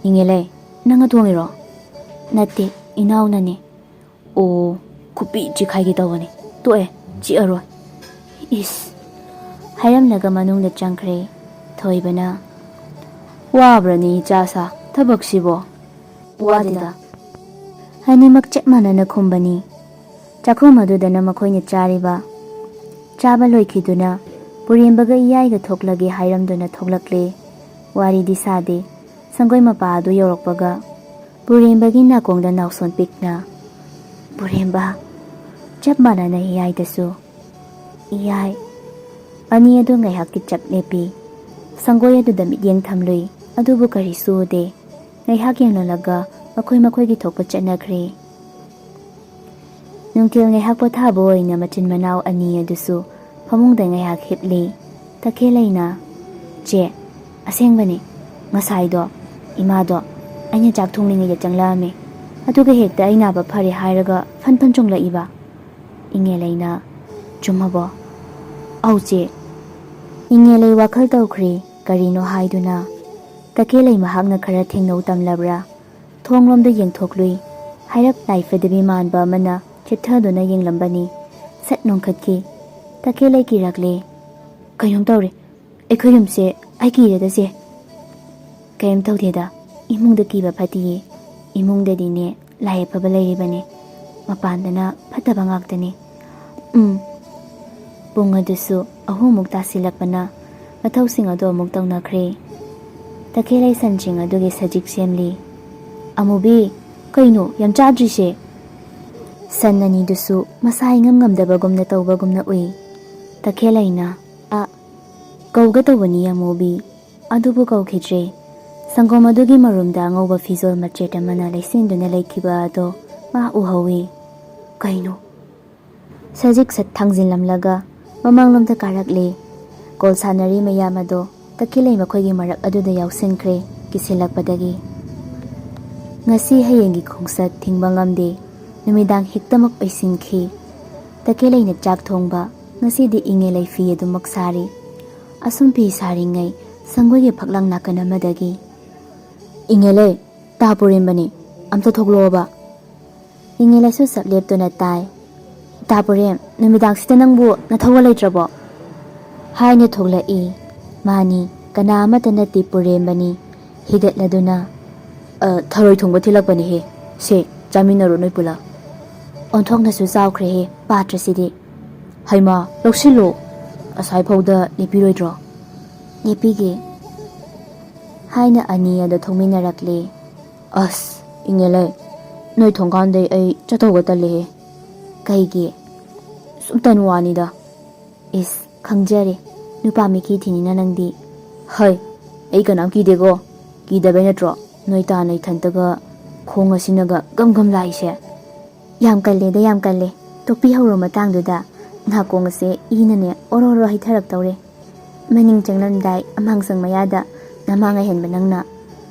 ꯏꯉꯦꯂꯩ, ꯅꯪꯅ ꯊꯣꯡꯉꯤꯔꯣ?" "ꯅꯠꯇꯦ, ꯏꯅꯥꯎꯅꯅꯦ꯫" "ꯑꯣ, ꯈꯨꯄꯤ ꯆꯤꯛꯈꯥꯏꯒꯦ ꯇꯧꯕꯅꯤ꯫ ꯇꯣꯛꯑꯦ, ꯆꯤꯛꯑꯔꯣꯏ꯫" ꯏꯁ! ꯍꯥꯏꯔꯝꯂꯒ ꯃꯅꯨꯡꯗ ꯆꯪꯈ꯭ꯔꯦ꯫ ꯊꯣꯏꯕꯅ, "ꯋꯥꯕ꯭ꯔꯅꯦ ꯏꯆꯥ ꯁꯥ ꯊꯕꯛꯁꯤꯕꯣ?" "ꯋꯥꯗꯦꯗ꯫" ꯑꯅꯤꯃꯛ ꯆꯞ ꯃꯥꯟꯅꯅ ꯈꯨꯝꯕꯅꯤ꯫ ꯆꯥꯛꯈꯨꯝ ꯑꯗꯨꯗꯅ ꯃꯈꯣꯏꯅ ꯆꯥꯔꯤꯕ꯫ ꯆꯥꯕ ꯂꯣꯏꯈꯤꯗꯨꯅ ꯄꯨꯔꯦꯝꯕꯒ ꯏꯌꯥꯏꯒ ꯊꯣꯛꯂꯒꯦ ꯍꯥꯏꯔꯝꯗꯨꯅ ꯊꯣꯛꯂꯛꯂꯦ꯫ ꯋꯥꯔꯤꯗꯤ ꯁꯥꯗꯦ꯫ ꯁꯪꯒꯣꯏ ꯃꯄꯥ ꯑꯗꯨ ꯌꯧꯔꯛꯄꯒ ꯄꯨꯔꯦꯝꯕꯒꯤ ꯅꯥꯀꯣꯡꯗ ꯅꯥꯎꯁꯣꯟ ꯄꯤꯛꯅ, "ꯄꯨꯔꯦꯝꯕ!" ꯆꯞ ꯃꯥꯟꯅꯅ ꯏꯌꯥꯏꯗꯁꯨ, "ꯏꯌꯥꯏ!" ꯑꯅꯤ ꯑꯗꯨ ꯉꯥꯏꯍꯥꯛꯀꯤ ꯆꯞ ꯂꯦꯞꯄꯤ꯫ ꯁꯪꯒꯣꯏ ꯑꯗꯨꯗ ꯃꯤꯠꯌꯦꯡ ꯊꯝꯂꯨꯏ, ꯑꯗꯨꯕꯨ ꯀꯔꯤꯁꯨ ꯎꯗꯦ꯫ ꯉꯥꯏꯍꯥꯛ ꯌꯦꯡꯂꯝꯂꯒ ꯃꯈꯣꯏ ꯃꯈꯣꯏꯒꯤ ꯊꯣꯛꯄ ꯆꯠꯅꯈ꯭ꯔꯦ꯫ ꯅꯨꯡꯊꯤꯜ ꯉꯥꯏꯍꯥꯛ ꯄꯣꯊꯥꯕ ꯑꯣꯏꯅ ꯃꯆꯤꯟ ꯃꯅꯥꯎ ꯑꯅꯤ ꯑꯗꯨꯁꯨ ꯐꯃꯨꯡꯗ ꯉꯥꯏꯍꯥꯛ ꯍꯤꯞꯂꯤ꯫ ꯇꯈꯦꯜꯂꯩꯅ, "ꯆꯦ, ꯑꯁꯦꯡꯕꯅꯤ, ꯉꯁꯥꯏꯗꯣ ꯏꯃꯥꯗꯣ ꯑꯩꯅ ꯆꯥꯛ ꯊꯣꯡꯂꯤꯉꯩꯗ ꯆꯪꯂꯛꯑꯝꯃꯦ꯫ ꯑꯗꯨꯒ ꯍꯦꯛꯇ ꯑꯩ ꯅꯥꯕ ꯐꯔꯦ ꯍꯥꯏꯔꯒ ꯐꯟ ꯐꯟ ꯆꯣꯡꯂꯛꯏꯕ꯫" ꯏꯉꯦꯂꯩꯅ, "ꯆꯨꯝꯃꯕꯣ?" "ꯑꯧ ꯆꯦ꯫" ꯏꯉꯦꯂꯩ ꯋꯥꯈꯜ ꯇꯧꯈ꯭ꯔꯦ ꯀꯔꯤꯅꯣ ꯍꯥꯏꯗꯨꯅ꯫ ꯇꯈꯦꯜꯂꯩ ꯃꯍꯥꯛꯅ ꯈꯔ ꯊꯦꯡꯅꯧ ꯇꯝꯂꯕ꯭ꯔꯥ? ꯊꯣꯡꯂꯣꯝꯗ ꯌꯦꯡꯊꯣꯛꯂꯨꯏ꯫ ꯍꯥꯏꯔꯞ ꯂꯥꯏꯐꯗꯕꯤ ꯃꯥꯟꯕ ꯑꯃꯅ ꯆꯤꯠꯊꯗꯨꯅ ꯌꯦꯡꯂꯝꯕꯅꯤ꯫ ꯁꯠ ꯅꯣꯡꯈꯠꯈꯤ꯫ ꯇꯈꯦꯜꯂꯩ ꯀꯤꯔꯛꯂꯦ꯫ "ꯀꯩꯅꯣꯝ ꯇꯧꯔꯦ꯫ ꯑꯩꯈꯣꯏ ꯌꯨꯝꯁꯦ ꯑꯩ ꯀꯤꯔꯦꯗ, ꯆꯦ꯫" "ꯀꯔꯤꯝ ꯇꯧꯗꯦꯗ꯫ ꯏꯃꯨꯡꯗ ꯀꯤꯕ ꯐꯠꯇꯤꯌꯦ꯫ ꯏꯃꯨꯡꯗꯗꯤꯅꯦ ꯂꯥꯏ ꯑꯐꯕ ꯂꯩꯔꯤꯕꯅꯦ꯫ ꯃꯄꯥꯟꯗꯅ ꯐꯠꯇꯕ ꯉꯥꯛꯇꯅꯤ꯫" ꯎꯝ꯫ ꯄꯨꯡ ꯑꯗꯨꯁꯨ ꯑꯍꯨꯝꯃꯨꯛ ꯇꯥꯁꯤꯜꯂꯛꯄꯅ ꯃꯊꯧꯁꯤꯡ ꯑꯗꯨ ꯑꯃꯨꯛ ꯇꯧꯅꯈ꯭ꯔꯦ꯫ ꯇꯈꯦꯜꯂꯩ ꯁꯟꯁꯤꯡ ꯑꯗꯨꯒꯤ ꯁꯖꯤꯛ ꯁꯦꯝꯂꯤ꯫ "ꯑꯃꯨꯕꯤ, ꯀꯩꯅꯣ ꯌꯥꯝ ꯆꯥꯗ꯭ꯔꯤꯁꯦ?" ꯁꯟ ꯑꯅꯤꯗꯨꯁꯨ ꯃꯁꯥ ꯏꯉꯝ ꯉꯝꯗꯕꯒꯨꯝꯅ ꯇꯧꯕꯒꯨꯝꯅ ꯎꯏ꯫ ꯇꯈꯦꯜꯂꯩꯅ, "ꯑ, ꯀꯧꯒ ꯇꯧꯕꯅꯤ ꯑꯃꯨꯕꯤ, ꯑꯗꯨꯕꯨ ꯀꯧꯈꯤꯗ꯭ꯔꯦ꯫" ꯁꯪꯒꯣꯝ ꯑꯗꯨꯒꯤ ꯃꯔꯨꯝꯗ ꯑꯉꯧꯕ ꯐꯤꯖꯣꯜ ꯃꯆꯦꯠ ꯑꯃꯅ ꯂꯩꯁꯤꯟꯗꯨꯅ ꯂꯩꯈꯤꯕ ꯑꯗꯣ ꯃꯥ ꯎꯍꯧꯏ꯫ "ꯀꯩꯅꯣ?" ꯁꯖꯤꯛ ꯁꯠ ꯊꯥꯡꯖꯤꯜꯂꯝꯂꯒ ꯃꯃꯥꯡꯂꯣꯝꯗ ꯀꯥꯔꯛꯂꯦ꯫ ꯀꯣꯜ ꯁꯥꯟꯅꯔꯤ ꯃꯌꯥꯝ ꯑꯗꯣ ꯇꯈꯦꯜꯂꯩ ꯃꯈꯣꯏꯒꯤ ꯃꯔꯛ ꯑꯗꯨꯗ ꯌꯥꯎꯁꯤꯟꯈ꯭ꯔꯦ꯫ ꯀꯤꯁꯤꯜꯂꯛꯄꯗꯒꯤ ꯉꯁꯤ ꯍꯌꯦꯡꯒꯤ ꯈꯣꯡꯆꯠ ꯊꯤꯡꯕ ꯉꯝꯗꯦ꯫ ꯅꯨꯃꯤꯗꯥꯡ ꯍꯦꯛꯇꯃꯛ ꯑꯣꯏꯁꯤꯟꯈꯤ꯫ ꯇꯈꯦꯜꯂꯩꯅ ꯆꯥꯛ ꯊꯣꯡꯕ꯫ ꯉꯁꯤꯗꯤ ꯏꯉꯦꯂꯩ ꯐꯤ ꯑꯗꯨꯃꯛ ꯁꯥꯔꯤ꯫ ꯑꯁꯨꯝ ꯐꯤ ꯁꯥꯔꯤꯉꯩ ꯁꯪꯒꯣꯏꯒꯤ ꯐꯛꯂꯥꯡ ꯅꯥꯀꯟ ꯑꯃꯗꯒꯤ, "ꯏꯉꯦꯂꯩ, ꯇꯥ ꯄꯨꯔꯦꯝꯕꯅꯤ, ꯑꯝꯇ ꯊꯣꯛꯂꯛꯑꯣꯕ꯫" ꯏꯉꯦꯂꯩꯁꯨ ꯆꯞ ꯂꯦꯞꯇꯨꯅ ꯇꯥꯏ꯫ "ꯇꯥ ꯄꯨꯔꯦꯝ, ꯅꯨꯃꯤꯗꯥꯡꯁꯤꯗ ꯅꯪꯕꯨ ꯅꯊꯧꯒ ꯂꯩꯇ꯭ꯔꯕꯣ?" ꯍꯥꯏꯅ ꯊꯣꯛꯂꯛꯏ꯫ ꯃꯥꯅꯤ, ꯀꯅꯥ ꯑꯃꯠꯇ ꯅꯠꯇꯦ ꯄꯨꯔꯦꯝꯕꯅꯤ꯫ ꯍꯤꯒꯠꯂꯗꯨꯅ, "ꯑ, ꯊꯔꯣꯏ ꯊꯣꯡꯕ ꯊꯤꯜꯂꯛꯄꯅꯤꯍꯦ꯫ ꯁꯦ, ꯆꯥꯃꯤꯟꯅꯔꯣ ꯅꯣꯏ ꯄꯨꯂꯞ꯫" ꯑꯣꯟꯊꯣꯛꯅꯁꯨ ꯆꯥꯎꯈ꯭ꯔꯦꯍꯦ ꯄꯥꯇ꯭ꯔꯁꯤꯗꯤ꯫ "ꯍꯩꯃꯥ, ꯂꯧꯁꯤꯜꯂꯣ꯫ ꯑꯁꯥꯏꯐꯥꯎꯗ ꯅꯦꯄꯤꯔꯣꯏꯗ꯭ꯔꯣ?" "ꯅꯦꯄꯤꯒꯦ꯫" ꯍꯥꯏꯅ ꯑꯅꯤ ꯑꯗꯨ ꯊꯣꯛꯃꯤꯟꯅꯔꯛꯂꯦ꯫ "ꯑꯁ, ꯏꯉꯦꯂꯩ, ꯅꯣꯏ ꯊꯣꯡꯀꯥꯟꯗꯩ ꯑꯩ ꯆꯠꯊꯣꯛꯄ ꯇꯜꯂꯦꯍꯦ꯫" "ꯀꯩꯒꯤ?" "ꯁꯨꯝ ꯇꯟ ꯋꯥꯅꯤꯗ꯫" "ꯏꯁ, ꯈꯪꯖꯔꯦ, ꯅꯨꯄꯥ ꯃꯤꯀꯤ ꯊꯤꯅꯤꯅ ꯅꯪꯗꯤ꯫" "ꯍꯩ, ꯑꯩ ꯀꯅꯥꯝ ꯀꯤꯗꯦꯀꯣ꯫ ꯀꯤꯗꯕꯩ ꯅꯠꯇ꯭ꯔꯣ ꯅꯣꯏ ꯇꯥꯅ ꯏꯊꯟꯇꯒ ꯈꯣꯡ ꯑꯁꯤꯅꯒ ꯒꯝ ꯒꯝ ꯂꯥꯛꯏꯁꯦ?" "ꯌꯥꯝ ꯀꯜꯂꯦꯗ, ꯌꯥꯝ ꯀꯜꯂꯦ꯫ ꯇꯣꯛꯄꯤꯍꯧꯔꯣ ꯃꯇꯥꯡꯗꯨꯗ꯫ ꯅꯥꯀꯣꯡ ꯑꯁꯦ ꯏꯅꯅꯦ ꯑꯣꯔꯣ ꯑꯣꯔꯣ ꯍꯩꯊꯔꯛꯇꯧꯔꯦ꯫ ꯃꯅꯤꯡ ꯆꯪꯂꯝꯗꯥꯏ ꯑꯃꯥꯡꯁꯪ ꯃꯌꯥꯗ ꯅꯃꯥꯡ ꯑꯍꯦꯟꯕ ꯅꯪꯅ꯫"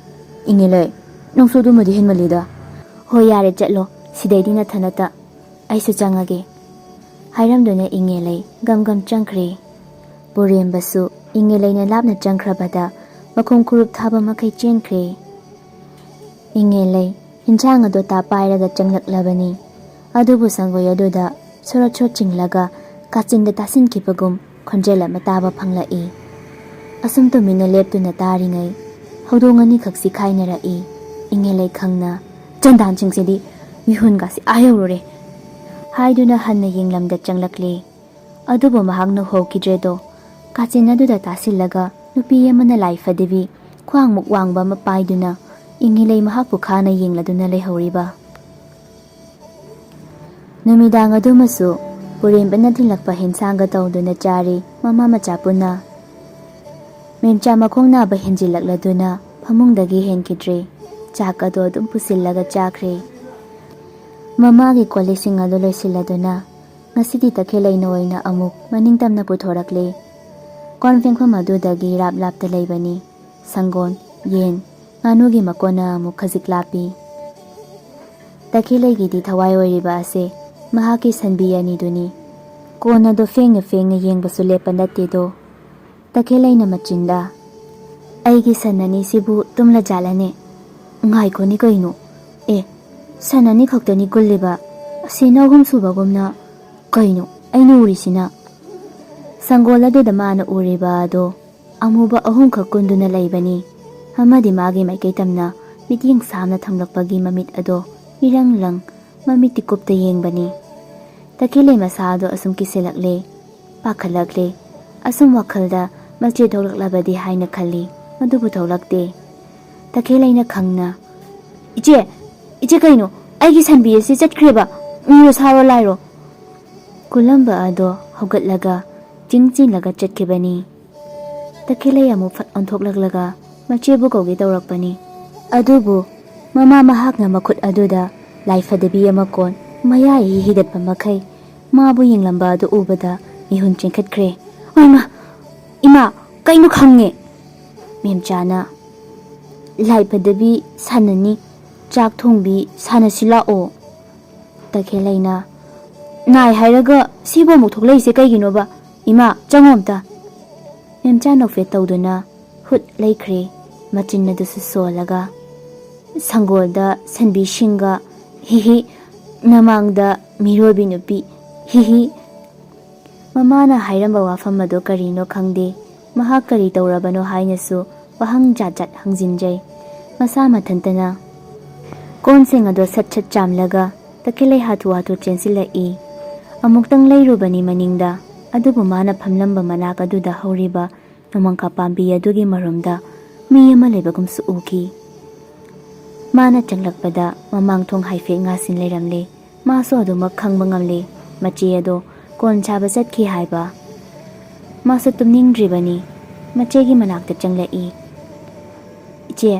"ꯏꯉꯦꯂꯩ, ꯅꯪꯁꯨ ꯑꯗꯨꯃꯗꯤ ꯍꯦꯟꯃꯜꯂꯤꯗ꯫" "ꯍꯣꯏ, ꯌꯥꯔꯦ, ꯆꯠꯂꯣ꯫ ꯁꯤꯗꯩꯗꯤ ꯅꯊꯟꯅꯇ꯫ ꯑꯩꯁꯨ ꯆꯪꯉꯒꯦ꯫" ꯍꯥꯏꯔꯝꯗꯨꯅ ꯏꯉꯦꯂꯩ ꯒꯝ ꯒꯝ ꯆꯪꯈ꯭ꯔꯦ꯫ ꯄꯨꯔꯦꯝꯕꯁꯨ ꯏꯉꯦꯂꯩꯅ ꯂꯥꯞꯅ ꯆꯪꯈ꯭ꯔꯕꯗ ꯃꯈꯣꯡ ꯈꯨꯔꯨꯞ ꯊꯥꯕ ꯃꯈꯩ ꯆꯦꯟꯈ꯭ꯔꯦ꯫ ꯏꯉꯦꯂꯩ ꯍꯤꯟꯖꯥꯡ ꯑꯗꯨ ꯇꯥ ꯄꯥꯏꯔꯒ ꯆꯪꯂꯛꯂꯕꯅꯤ꯫ ꯑꯗꯨꯕꯨ ꯁꯪꯒꯣꯏ ꯑꯗꯨꯗ ꯁꯣꯔꯣꯠ ꯁꯣꯠ ꯆꯤꯡꯂꯒ ꯀꯥꯆꯤꯟꯗ ꯇꯥꯁꯤꯟꯈꯤꯕꯒꯨꯝ ꯈꯣꯟꯖꯦꯜ ꯑꯃ ꯇꯥꯕ ꯐꯪꯂꯛꯏ꯫ ꯑꯁꯨꯝ ꯇꯨꯃꯤꯟꯅ ꯂꯦꯞꯇꯨꯅ ꯇꯥꯔꯤꯉꯩ ꯍꯧꯗꯣꯡ ꯑꯅꯤꯈꯛ ꯁꯤꯈꯥꯏꯅꯔꯛꯏ꯫ ꯏꯪꯉꯦꯂꯩ ꯈꯪꯅ, "ꯆꯟꯗꯥꯟꯁꯤꯡꯁꯤꯗꯤ ꯃꯤꯍꯨꯟꯒꯁꯤ ꯑꯥ ꯌꯧꯔꯨꯔꯦ" ꯍꯥꯏꯗꯨꯅ ꯍꯟꯅ ꯌꯦꯡꯂꯝꯗ ꯆꯪꯂꯛꯂꯦ꯫ ꯑꯗꯨꯕꯨ ꯃꯍꯥꯛꯅ ꯍꯧꯈꯤꯗ꯭ꯔꯦꯗꯣ꯫ ꯀꯥꯆꯤꯟ ꯑꯗꯨꯗ ꯇꯥꯁꯤꯜꯂꯒ ꯅꯨꯄꯤ ꯑꯃꯅ ꯂꯥꯏ ꯐꯗꯤꯕꯤ ꯈ꯭ꯋꯥꯡꯃꯨꯛ ꯋꯥꯡꯕ ꯑꯃ ꯄꯥꯏꯗꯨꯅ ꯏꯪꯉꯦꯂꯩ ꯃꯍꯥꯛꯄꯨ ꯈꯥꯅ ꯌꯦꯡꯂꯗꯨꯅ ꯂꯩꯍꯧꯔꯤꯕ꯫ ꯅꯨꯃꯤꯗꯥꯡ ꯑꯗꯨꯃꯁꯨ ꯄꯨꯔꯦꯝꯕꯅ ꯊꯤꯜꯂꯛꯄ ꯍꯦꯟꯁꯥꯡꯒ ꯇꯧꯗꯨꯅ ꯆꯥꯔꯤ ꯃꯃꯥ ꯃꯆꯥ ꯄꯨꯟꯅ꯫ ꯃꯦꯝꯆꯥ ꯃꯈꯣꯡ ꯅꯥꯕ ꯍꯦꯟꯖꯤꯜꯂꯛꯂꯗꯨꯅ ꯐꯃꯨꯡꯗꯒꯤ ꯍꯦꯟꯈꯤꯗ꯭ꯔꯦ꯫ ꯆꯥꯛ ꯑꯗꯣ ꯑꯗꯨꯝ ꯄꯨꯁꯤꯜꯂꯒ ꯆꯥꯈ꯭ꯔꯦ꯫ ꯃꯃꯥꯒꯤ ꯀꯣꯜꯂꯤꯛꯁꯤꯡ ꯑꯗꯨ ꯂꯣꯏꯁꯤꯜꯂꯗꯨꯅ ꯉꯁꯤꯗꯤ ꯇꯈꯦꯜꯂꯩꯅ ꯑꯣꯏꯅ ꯑꯃꯨꯛ ꯃꯅꯤꯡ ꯇꯝꯅ ꯄꯨꯊꯣꯔꯛꯂꯦ꯫ ꯀꯣꯟ ꯐꯦꯡꯐꯝ ꯑꯗꯨꯗꯒꯤ ꯔꯥꯞ ꯂꯥꯞꯇ ꯂꯩꯕꯅꯤ꯫ ꯁꯪꯒꯣꯜ, ꯌꯦꯟ, ꯉꯥꯅꯨꯒꯤ ꯃꯀꯣꯟꯅ ꯑꯃꯨꯛ ꯈꯖꯤꯛ ꯂꯥꯞꯄꯤ꯫ ꯇꯈꯦꯜꯂꯩꯒꯤꯗꯤ ꯊꯋꯥꯏ ꯑꯣꯏꯔꯤꯕ ꯑꯁꯦ ꯃꯍꯥꯛꯀꯤ ꯁꯟꯕꯤ ꯑꯅꯤꯗꯨꯅꯤ꯫ ꯀꯣꯟ ꯑꯗꯣ ꯐꯦꯡꯅ ꯐꯦꯡꯅ ꯌꯦꯡꯕꯁꯨ ꯂꯦꯞꯄ ꯅꯠꯇꯦꯗꯣ꯫ ꯇꯈꯦꯜꯂꯩꯅ ꯃꯆꯤꯟꯗ, "ꯑꯩꯒꯤ ꯁꯟ ꯑꯅꯤꯁꯤꯕꯨ ꯇꯨꯝꯂꯖꯥꯠꯂꯅꯦ? ꯉꯥꯏꯈꯣꯅꯦ ꯀꯩꯅꯣ? ꯑꯦ, ꯁꯟ ꯑꯅꯤ ꯈꯛꯇꯅꯤ ꯀꯨꯜꯂꯤꯕ, ꯑꯁꯤꯅ ꯑꯍꯨꯝ ꯁꯨꯕꯒꯨꯝꯅ꯫ ꯀꯩꯅꯣ ꯑꯩꯅ ꯎꯔꯤꯁꯤꯅ?" ꯁꯪꯒꯣꯜ ꯑꯗꯨꯗ ꯃꯥꯅ ꯎꯔꯤꯕ ꯑꯗꯣ ꯑꯃꯨꯕ ꯑꯍꯨꯝꯈꯛ ꯀꯨꯟꯗꯨꯅ ꯂꯩꯕꯅꯤ꯫ ꯑꯃꯗꯤ ꯃꯥꯒꯤ ꯃꯥꯏꯀꯩ ꯇꯝꯅ ꯃꯤꯠꯌꯦꯡ ꯁꯥꯝꯅ ꯊꯝꯂꯛꯄꯒꯤ ꯃꯃꯤꯠ ꯑꯗꯣ ꯏꯔꯪ ꯂꯪ ꯃꯃꯤꯠꯇꯤ ꯀꯨꯞꯇ ꯌꯦꯡꯕꯅꯤ꯫ ꯇꯈꯦꯜꯂꯩ ꯃꯁꯥ ꯑꯗꯣ ꯑꯁꯨꯝ ꯀꯤꯁꯤꯜꯂꯛꯂꯦ, ꯄꯥꯈꯠꯂꯛꯂꯦ꯫ ꯑꯁꯨꯝ ꯋꯥꯈꯜꯗ ꯃꯆꯦ ꯊꯣꯛꯂꯛꯂꯕꯗꯤ ꯍꯥꯏꯅ ꯈꯜꯂꯤ, ꯑꯗꯨꯕꯨ ꯊꯣꯛꯂꯛꯇꯦ꯫ ꯇꯈꯦꯜꯂꯩꯅ ꯈꯪꯅ, "ꯏꯆꯦ, ꯏꯆꯦ ꯀꯩꯅꯣ? ꯑꯩꯒꯤ ꯁꯟꯕꯤ ꯑꯁꯤ ꯆꯠꯈ꯭ꯔꯦꯕ, ꯃꯤꯔꯣ ꯁꯥꯔꯣ ꯂꯥꯏꯔꯣ?" ꯀꯨꯜꯂꯝꯕ ꯑꯗꯣ ꯍꯧꯒꯠꯂꯒ ꯆꯤꯡ ꯆꯤꯡꯂꯒ ꯆꯠꯈꯤꯕꯅꯤ꯫ ꯇꯈꯦꯜꯂꯩ ꯑꯃꯨꯛ ꯐꯠ ꯑꯣꯟꯊꯣꯛꯂꯛꯂꯒ ꯃꯆꯦꯕꯨ ꯀꯧꯒꯦ ꯇꯧꯔꯛꯄꯅꯤ꯫ ꯑꯗꯨꯕꯨ ꯃꯃꯥ ꯃꯍꯥꯛꯅ ꯃꯈꯨꯠ ꯑꯗꯨꯗ ꯂꯥꯏ ꯐꯗꯤꯕꯤ ꯑꯃ ꯀꯣꯟ ꯃꯌꯥꯏ ꯍꯤ ꯍꯤꯒꯠꯄ ꯃꯈꯩ ꯃꯥꯕꯨ ꯌꯦꯡꯂꯝꯕ ꯑꯗꯨ ꯎꯕꯗ ꯃꯤꯍꯨꯟ ꯆꯦꯟꯈꯠꯈ꯭ꯔꯦ꯫ "ꯑꯣꯏꯃꯥ! ꯏꯃꯥ! ꯀꯩꯅꯣ ꯈꯪꯉꯦ!" ꯃꯦꯝꯆꯥꯅ, "ꯂꯥꯏ ꯐꯗꯤꯕꯤ ꯁꯟ ꯑꯅꯤ, ꯆꯥꯛ ꯊꯣꯡꯕꯤ ꯁꯥꯟꯅꯁꯤ ꯂꯥꯛꯑꯣ"꯫ ꯇꯈꯦꯜꯂꯩꯅ, "ꯅꯥꯏ ꯍꯥꯏꯔꯒ ꯁꯤꯕꯨ ꯑꯃꯨꯛ ꯊꯣꯛꯂꯛꯏꯁꯦ ꯀꯩꯒꯤꯅꯣꯕ? ꯏꯃꯥ, ꯆꯪꯉꯣ ꯑꯝꯇ"꯫ ꯃꯦꯝꯆꯥ ꯅꯣꯛꯐꯦꯠ ꯇꯧꯗꯨꯅ ꯍꯨꯠ ꯂꯩꯈ꯭ꯔꯦ, ꯃꯆꯤꯟ ꯑꯗꯨꯁꯨ ꯁꯣꯜꯂꯒ꯫ ꯁꯪꯒꯣꯜꯗ ꯁꯟꯕꯤꯁꯤꯡꯒ, ꯍꯤꯍꯤ, ꯅꯃꯥꯡꯗ ꯃꯤꯔꯣꯏꯕꯤ ꯅꯨꯄꯤ, ꯍꯤꯍꯤ꯫ ꯃꯃꯥꯅ ꯍꯥꯏꯔꯝꯕ ꯋꯥꯐꯝ ꯑꯗꯨ ꯀꯔꯤꯅꯣ ꯈꯪꯗꯦ꯫ ꯃꯍꯥꯛ ꯀꯔꯤ ꯇꯧꯔꯕꯅꯣ ꯍꯥꯏꯅꯁꯨ ꯋꯥꯍꯪ ꯖꯥꯠ ꯖꯥꯠ ꯍꯪꯖꯤꯟꯖꯩ꯫ ꯃꯁꯥ ꯃꯊꯟꯇꯅ ꯀꯣꯟꯁꯤꯡ ꯑꯗꯣ ꯁꯠ ꯁꯠ ꯆꯥꯝꯂꯒ ꯇꯈꯦꯜꯂꯩ ꯍꯥꯊꯨ ꯍꯥꯊꯨ ꯆꯦꯟꯁꯤꯜꯂꯛꯏ꯫ ꯑꯃꯨꯛꯇꯪ ꯂꯩꯔꯨꯕꯅꯤ ꯃꯅꯤꯡꯗ, ꯑꯗꯨꯕꯨ ꯃꯥꯅ ꯐꯝꯂꯝꯕ ꯃꯅꯥꯛ ꯑꯗꯨꯗ ꯍꯧꯔꯤꯕ ꯅꯣꯡꯃꯪꯈꯥ ꯄꯥꯝꯕꯤ ꯑꯗꯨꯒꯤ ꯃꯔꯨꯝꯗ ꯃꯤ ꯑꯃ ꯂꯩꯕꯒꯨꯝꯁꯨ ꯎꯈꯤ꯫ ꯃꯥꯅ ꯆꯪꯂꯛꯄꯗ ꯃꯃꯥꯡ ꯊꯣꯡ ꯍꯥꯏꯐꯦꯠ ꯉꯥꯁꯤꯟ ꯂꯩꯔꯝꯂꯦ꯫ ꯃꯥꯁꯨ ꯑꯗꯨꯃꯛ ꯈꯪꯕ ꯉꯝꯂꯦ꯫ ꯃꯆꯦ ꯑꯗꯣ ꯀꯣꯟ ꯁꯥꯕ ꯆꯠꯈꯤ ꯍꯥꯏꯕ꯫ ꯃꯥꯁꯨ ꯇꯨꯝꯅꯤꯡꯗ꯭ꯔꯤꯕꯅꯤ꯫ ꯃꯆꯦꯒꯤ ꯃꯅꯥꯛꯇ ꯆꯪꯂꯛꯏ꯫ "ꯏꯆꯦ,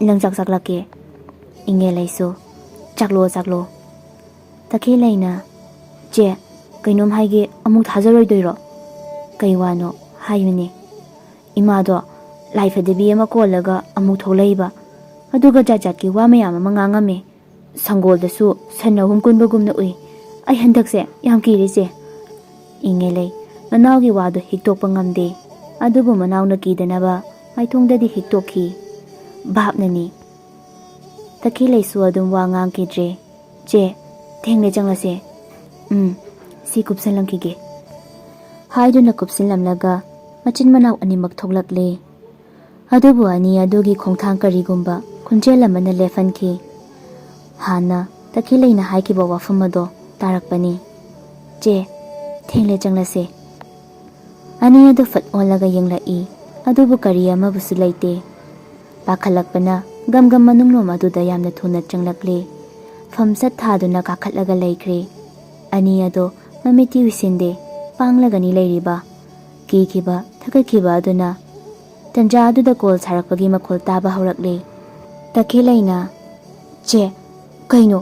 ꯅꯪ ꯆꯥꯛ ꯆꯥꯛꯂꯛꯀꯦ?" ꯏꯉꯦꯜ ꯑꯩꯁꯨ, "ꯆꯥꯛꯂꯣ, ꯆꯥꯛꯂꯣ꯫" ꯇꯈꯦꯜꯂꯩꯅ, "ꯆꯦ, ꯀꯩꯅꯣꯝ ꯍꯥꯏꯒꯦ, ꯑꯃꯨꯛ ꯊꯥꯖꯔꯣꯏꯗꯣꯏꯔꯣ?" "ꯀꯩ ꯋꯥꯅꯣ? ꯍꯥꯏꯌꯨꯅꯦ꯫" "ꯏꯃꯥꯗꯣ ꯂꯥꯏ ꯐꯗꯤꯕꯤ ꯑꯃ ꯀꯣꯜꯂꯒ ꯑꯃꯨꯛ ꯊꯣꯛꯂꯛꯏꯕ꯫ ꯑꯗꯨꯒ ꯖꯥꯠ ꯖꯥꯠꯀꯤ ꯋꯥ ꯃꯌꯥꯝ ꯑꯃ ꯉꯥꯡꯉꯝꯃꯦ꯫ ꯁꯪꯒꯣꯜꯗꯁꯨ ꯁꯟ ꯑꯍꯨꯝ ꯀꯨꯟꯕꯒꯨꯝꯅ ꯎꯏ꯫ ꯑꯩ ꯍꯟꯗꯛꯁꯦ ꯌꯥꯝ ꯀꯤꯔꯦ, ꯆꯦ꯫" ꯏꯉꯦꯜꯂꯩ ꯃꯅꯥꯎꯒꯤ ꯋꯥꯗꯨ ꯍꯤꯛꯇꯣꯛꯄ ꯉꯝꯗꯦ꯫ ꯑꯗꯨꯕꯨ ꯃꯅꯥꯎꯅ ꯀꯤꯗꯅꯕ ꯃꯥꯏꯊꯣꯡꯗꯗꯤ ꯍꯤꯛꯇꯣꯛꯈꯤ꯫ ꯚꯥꯞꯅꯅꯤ꯫ ꯇꯈꯦꯜꯂꯩꯁꯨ ꯑꯗꯨꯝ ꯋꯥ ꯉꯥꯡꯈꯤꯗ꯭ꯔꯦ꯫ "ꯆꯦ, ꯊꯦꯡꯂꯦ, ꯆꯪꯂꯁꯦ꯫" "ꯎꯝ, ꯁꯤ ꯀꯨꯞꯁꯜꯂꯝꯈꯤꯒꯦ꯫" ꯍꯥꯏꯗꯨꯅ ꯀꯨꯞꯁꯤꯜꯂꯝꯂꯒ ꯃꯆꯤꯟ ꯃꯅꯥꯎ ꯑꯅꯤꯃꯛ ꯊꯣꯛꯂꯛꯂꯦ꯫ ꯑꯗꯨꯕꯨ ꯑꯅꯤ ꯑꯗꯨꯒꯤ ꯈꯣꯡꯊꯥꯡ ꯀꯔꯤꯒꯨꯝꯕ ꯈꯣꯟꯖꯦꯜ ꯑꯃꯅ ꯂꯦꯞꯍꯟꯈꯤ꯫ ꯍꯥꯟꯅ ꯇꯈꯦꯜꯂꯩꯅ ꯍꯥꯏꯈꯤꯕ ꯋꯥꯐꯝ ꯑꯗꯣ ꯇꯥꯔꯛꯄꯅꯤ꯫ "ꯆꯦ, ꯊꯦꯡꯂꯦ, ꯆꯪꯂꯁꯦ꯫" ꯑꯅꯤ ꯑꯗꯨ ꯐꯠ ꯑꯣꯜꯂꯒ ꯌꯦꯡꯂꯛꯏ, ꯑꯗꯨꯕꯨ ꯀꯔꯤ ꯑꯃꯕꯨꯁꯨ ꯂꯩꯇꯦ꯫ ꯄꯥꯈꯠꯂꯛꯄꯅ ꯒꯝ ꯒꯝ ꯃꯅꯨꯡꯂꯣꯝ ꯑꯗꯨꯗ ꯌꯥꯝꯅ ꯊꯨꯅ ꯆꯪꯂꯛꯂꯦ꯫ ꯐꯝꯆꯠ ꯊꯥꯗꯨꯅ ꯀꯥꯈꯠꯂꯒ ꯂꯩꯈ꯭ꯔꯦ꯫ ꯑꯅꯤ ꯑꯗꯣ ꯃꯃꯤꯠꯇꯤ ꯎꯏꯁꯤꯟꯗꯦ, ꯄꯥꯡꯂꯒꯅꯤ ꯂꯩꯔꯤꯕ꯫ ꯀꯤꯈꯤꯕ, ꯊꯀꯠꯈꯤꯕ ꯑꯗꯨꯅ ꯇꯟꯖꯥ ꯑꯗꯨꯗ ꯀꯣꯜ ꯁꯥꯔꯛꯄꯒꯤ ꯃꯈꯣꯜ ꯇꯥꯕ ꯍꯧꯔꯛꯂꯦ꯫ ꯇꯈꯦꯜꯂꯩꯅ, "ꯆꯦ, ꯀꯩꯅꯣ?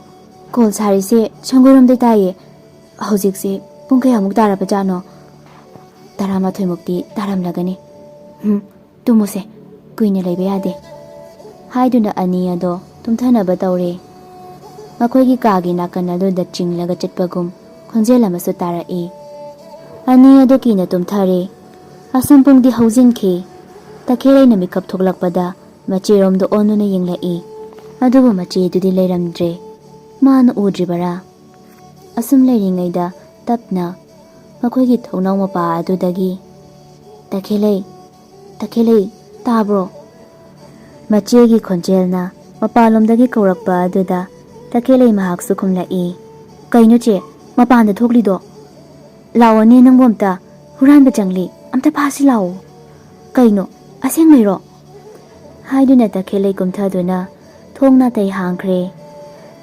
ꯀꯣꯜ ꯁꯥꯔꯤꯁꯦ ꯁꯪꯒꯣꯏꯔꯣꯝꯗꯩ ꯇꯥꯏꯌꯦ꯫ ꯍꯧꯖꯤꯛꯁꯦ ꯄꯨꯡ ꯀꯌꯥꯃꯨꯛ ꯇꯥꯔꯕꯖꯥꯠꯅꯣ?" "ꯇꯔꯥꯃꯥꯊꯣꯏꯃꯨꯛꯇꯤ ꯇꯥꯔꯝꯂꯒꯅꯤ꯫" "ꯎꯝ, ꯇꯨꯝꯃꯨꯁꯦ, ꯀꯨꯏꯅ ꯂꯩꯕ ꯌꯥꯗꯦ꯫" ꯍꯥꯏꯗꯨꯅ ꯑꯅꯤ ꯑꯗꯣ ꯇꯨꯝꯊꯅꯕ ꯇꯧꯔꯦ꯫ ꯃꯈꯣꯏꯒꯤ ꯀꯥꯒꯤ ꯅꯥꯀꯟ ꯑꯗꯨꯗ ꯆꯤꯡꯂꯒ ꯆꯠꯄꯒꯨꯝ ꯈꯣꯟꯖꯦꯜ ꯑꯃꯁꯨ ꯇꯥꯔꯛꯏ꯫ ꯑꯅꯤ ꯑꯗꯨ ꯀꯤꯅ ꯇꯨꯝꯊꯔꯦ꯫ ꯑꯁꯨꯝ ꯄꯨꯡꯗꯤ ꯍꯧꯖꯤꯟꯈꯤ꯫ ꯇꯈꯦꯜꯂꯩꯅ ꯃꯤꯀꯞ ꯊꯣꯛꯂꯛꯄꯗ ꯃꯆꯦꯔꯣꯝꯗ ꯑꯣꯟꯗꯨꯅ ꯌꯦꯡꯂꯛꯏ꯫ ꯑꯗꯨꯕꯨ ꯃꯆꯦꯗꯨꯗꯤ ꯂꯩꯔꯝꯗ꯭ꯔꯦ꯫ ꯃꯥꯅ ꯎꯗ꯭ꯔꯤꯕꯔꯥ? ꯑꯁꯨꯝ ꯂꯩꯔꯤꯉꯩꯗ ꯇꯞꯅ ꯃꯈꯣꯏꯒꯤ ꯊꯣꯡꯅꯥꯎ ꯃꯄꯥ ꯑꯗꯨꯗꯒꯤ, "ꯇꯈꯦꯜꯂꯩ, ꯇꯈꯦꯜꯂꯩ, ꯇꯥꯕ꯭ꯔꯣ?" ꯃꯆꯦꯒꯤ ꯈꯣꯟꯖꯦꯜꯅ ꯃꯄꯥꯟꯂꯣꯝꯗꯒꯤ ꯀꯧꯔꯛꯄ ꯑꯗꯨꯗ ꯇꯈꯦꯜꯂꯩ ꯃꯍꯥꯛꯁꯨ ꯈꯨꯝꯂꯛꯏ꯫ "ꯀꯩꯅꯣ ꯆꯦ, ꯃꯄꯥꯟꯗ ꯊꯣꯛꯂꯤꯗꯣ? ꯂꯥꯛꯑꯣꯅꯦ ꯅꯪꯕꯨ ꯑꯝꯇ, ꯍꯨꯔꯥꯟꯕ ꯆꯪꯂꯤ, ꯑꯝꯇ ꯐꯥꯁꯤ ꯂꯥꯛꯑꯣ꯫ ꯀꯩꯅꯣ, ꯑꯁꯦꯡꯕꯩꯔꯣ?" ꯍꯥꯏꯗꯨꯅ ꯇꯈꯦꯜꯂꯩ ꯀꯨꯝꯊꯗꯨꯅ ꯊꯣꯡ ꯅꯥꯇꯩ ꯍꯥꯡꯈ꯭ꯔꯦ꯫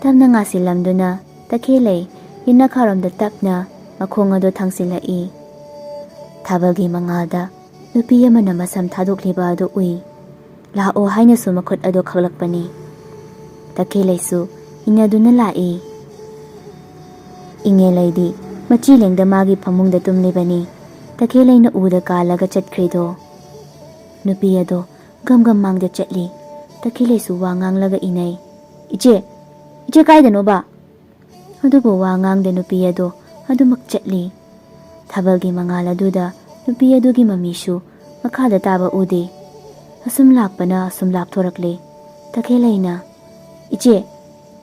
ꯇꯞꯅ ꯉꯥꯁꯤꯜꯂꯝꯗꯨꯅ ꯇꯈꯦꯜꯂꯩ ꯌꯦꯅꯈꯥꯔꯣꯝꯗ ꯇꯞꯅ ꯃꯈꯣꯡ ꯑꯗꯨ ꯊꯥꯡꯖꯤꯜꯂꯛꯏ꯫ ꯊꯥꯕꯜꯒꯤ ꯃꯉꯥꯜꯗ ꯅꯨꯄꯤ ꯑꯃꯅ ꯃꯁꯝ ꯊꯥꯗꯣꯛꯂꯤꯕ ꯑꯗꯨ ꯎꯏ꯫ "ꯂꯥꯛꯑꯣ" ꯍꯥꯏꯅꯁꯨ ꯃꯈꯨꯠ ꯑꯗꯨ ꯈꯛꯂꯛꯄꯅꯤ꯫ ꯇꯈꯦꯜꯂꯩꯁꯨ ꯏꯟꯅꯗꯨꯅ ꯂꯥꯛꯏ꯫ ꯏꯉꯦꯂꯩꯗꯤ ꯃꯆꯤ ꯂꯦꯡꯗ ꯃꯥꯒꯤ ꯐꯃꯨꯡꯗ ꯇꯨꯝꯂꯤꯕꯅꯤ꯫ ꯇꯈꯦꯜꯂꯩꯅ ꯎꯗ ꯀꯥꯜꯂꯒ ꯆꯠꯈ꯭ꯔꯤꯗꯣ꯫ ꯅꯨꯄꯤ ꯑꯗꯣ ꯒꯝ ꯒꯝ ꯃꯥꯡꯗ ꯆꯠꯂꯤ꯫ ꯇꯈꯦꯜꯂꯩꯁꯨ ꯋꯥ ꯉꯥꯡꯂꯒ ꯏꯅꯩ꯫ "ꯏꯆꯦ, ꯏꯆꯦ ꯀꯥꯏꯗꯅꯣꯕ?" ꯑꯗꯨꯕꯨ ꯋꯥ ꯉꯥꯡꯗ ꯅꯨꯄꯤ ꯑꯗꯣ ꯑꯗꯨꯃꯛ ꯆꯠꯂꯤ꯫ ꯊꯥꯕꯜꯒꯤ ꯃꯉꯥꯜ ꯑꯗꯨꯗ ꯅꯨꯄꯤ ꯑꯗꯨꯒꯤ ꯃꯃꯤꯁꯨ ꯃꯈꯥꯗ ꯇꯥꯕ ꯎꯗꯦ꯫ ꯑꯁꯨꯝ ꯂꯥꯛꯄꯅ ꯑꯁꯨꯝ ꯂꯥꯞꯊꯣꯔꯛꯂꯦ꯫ ꯇꯈꯦꯜꯂꯩꯅ, "ꯏꯆꯦ,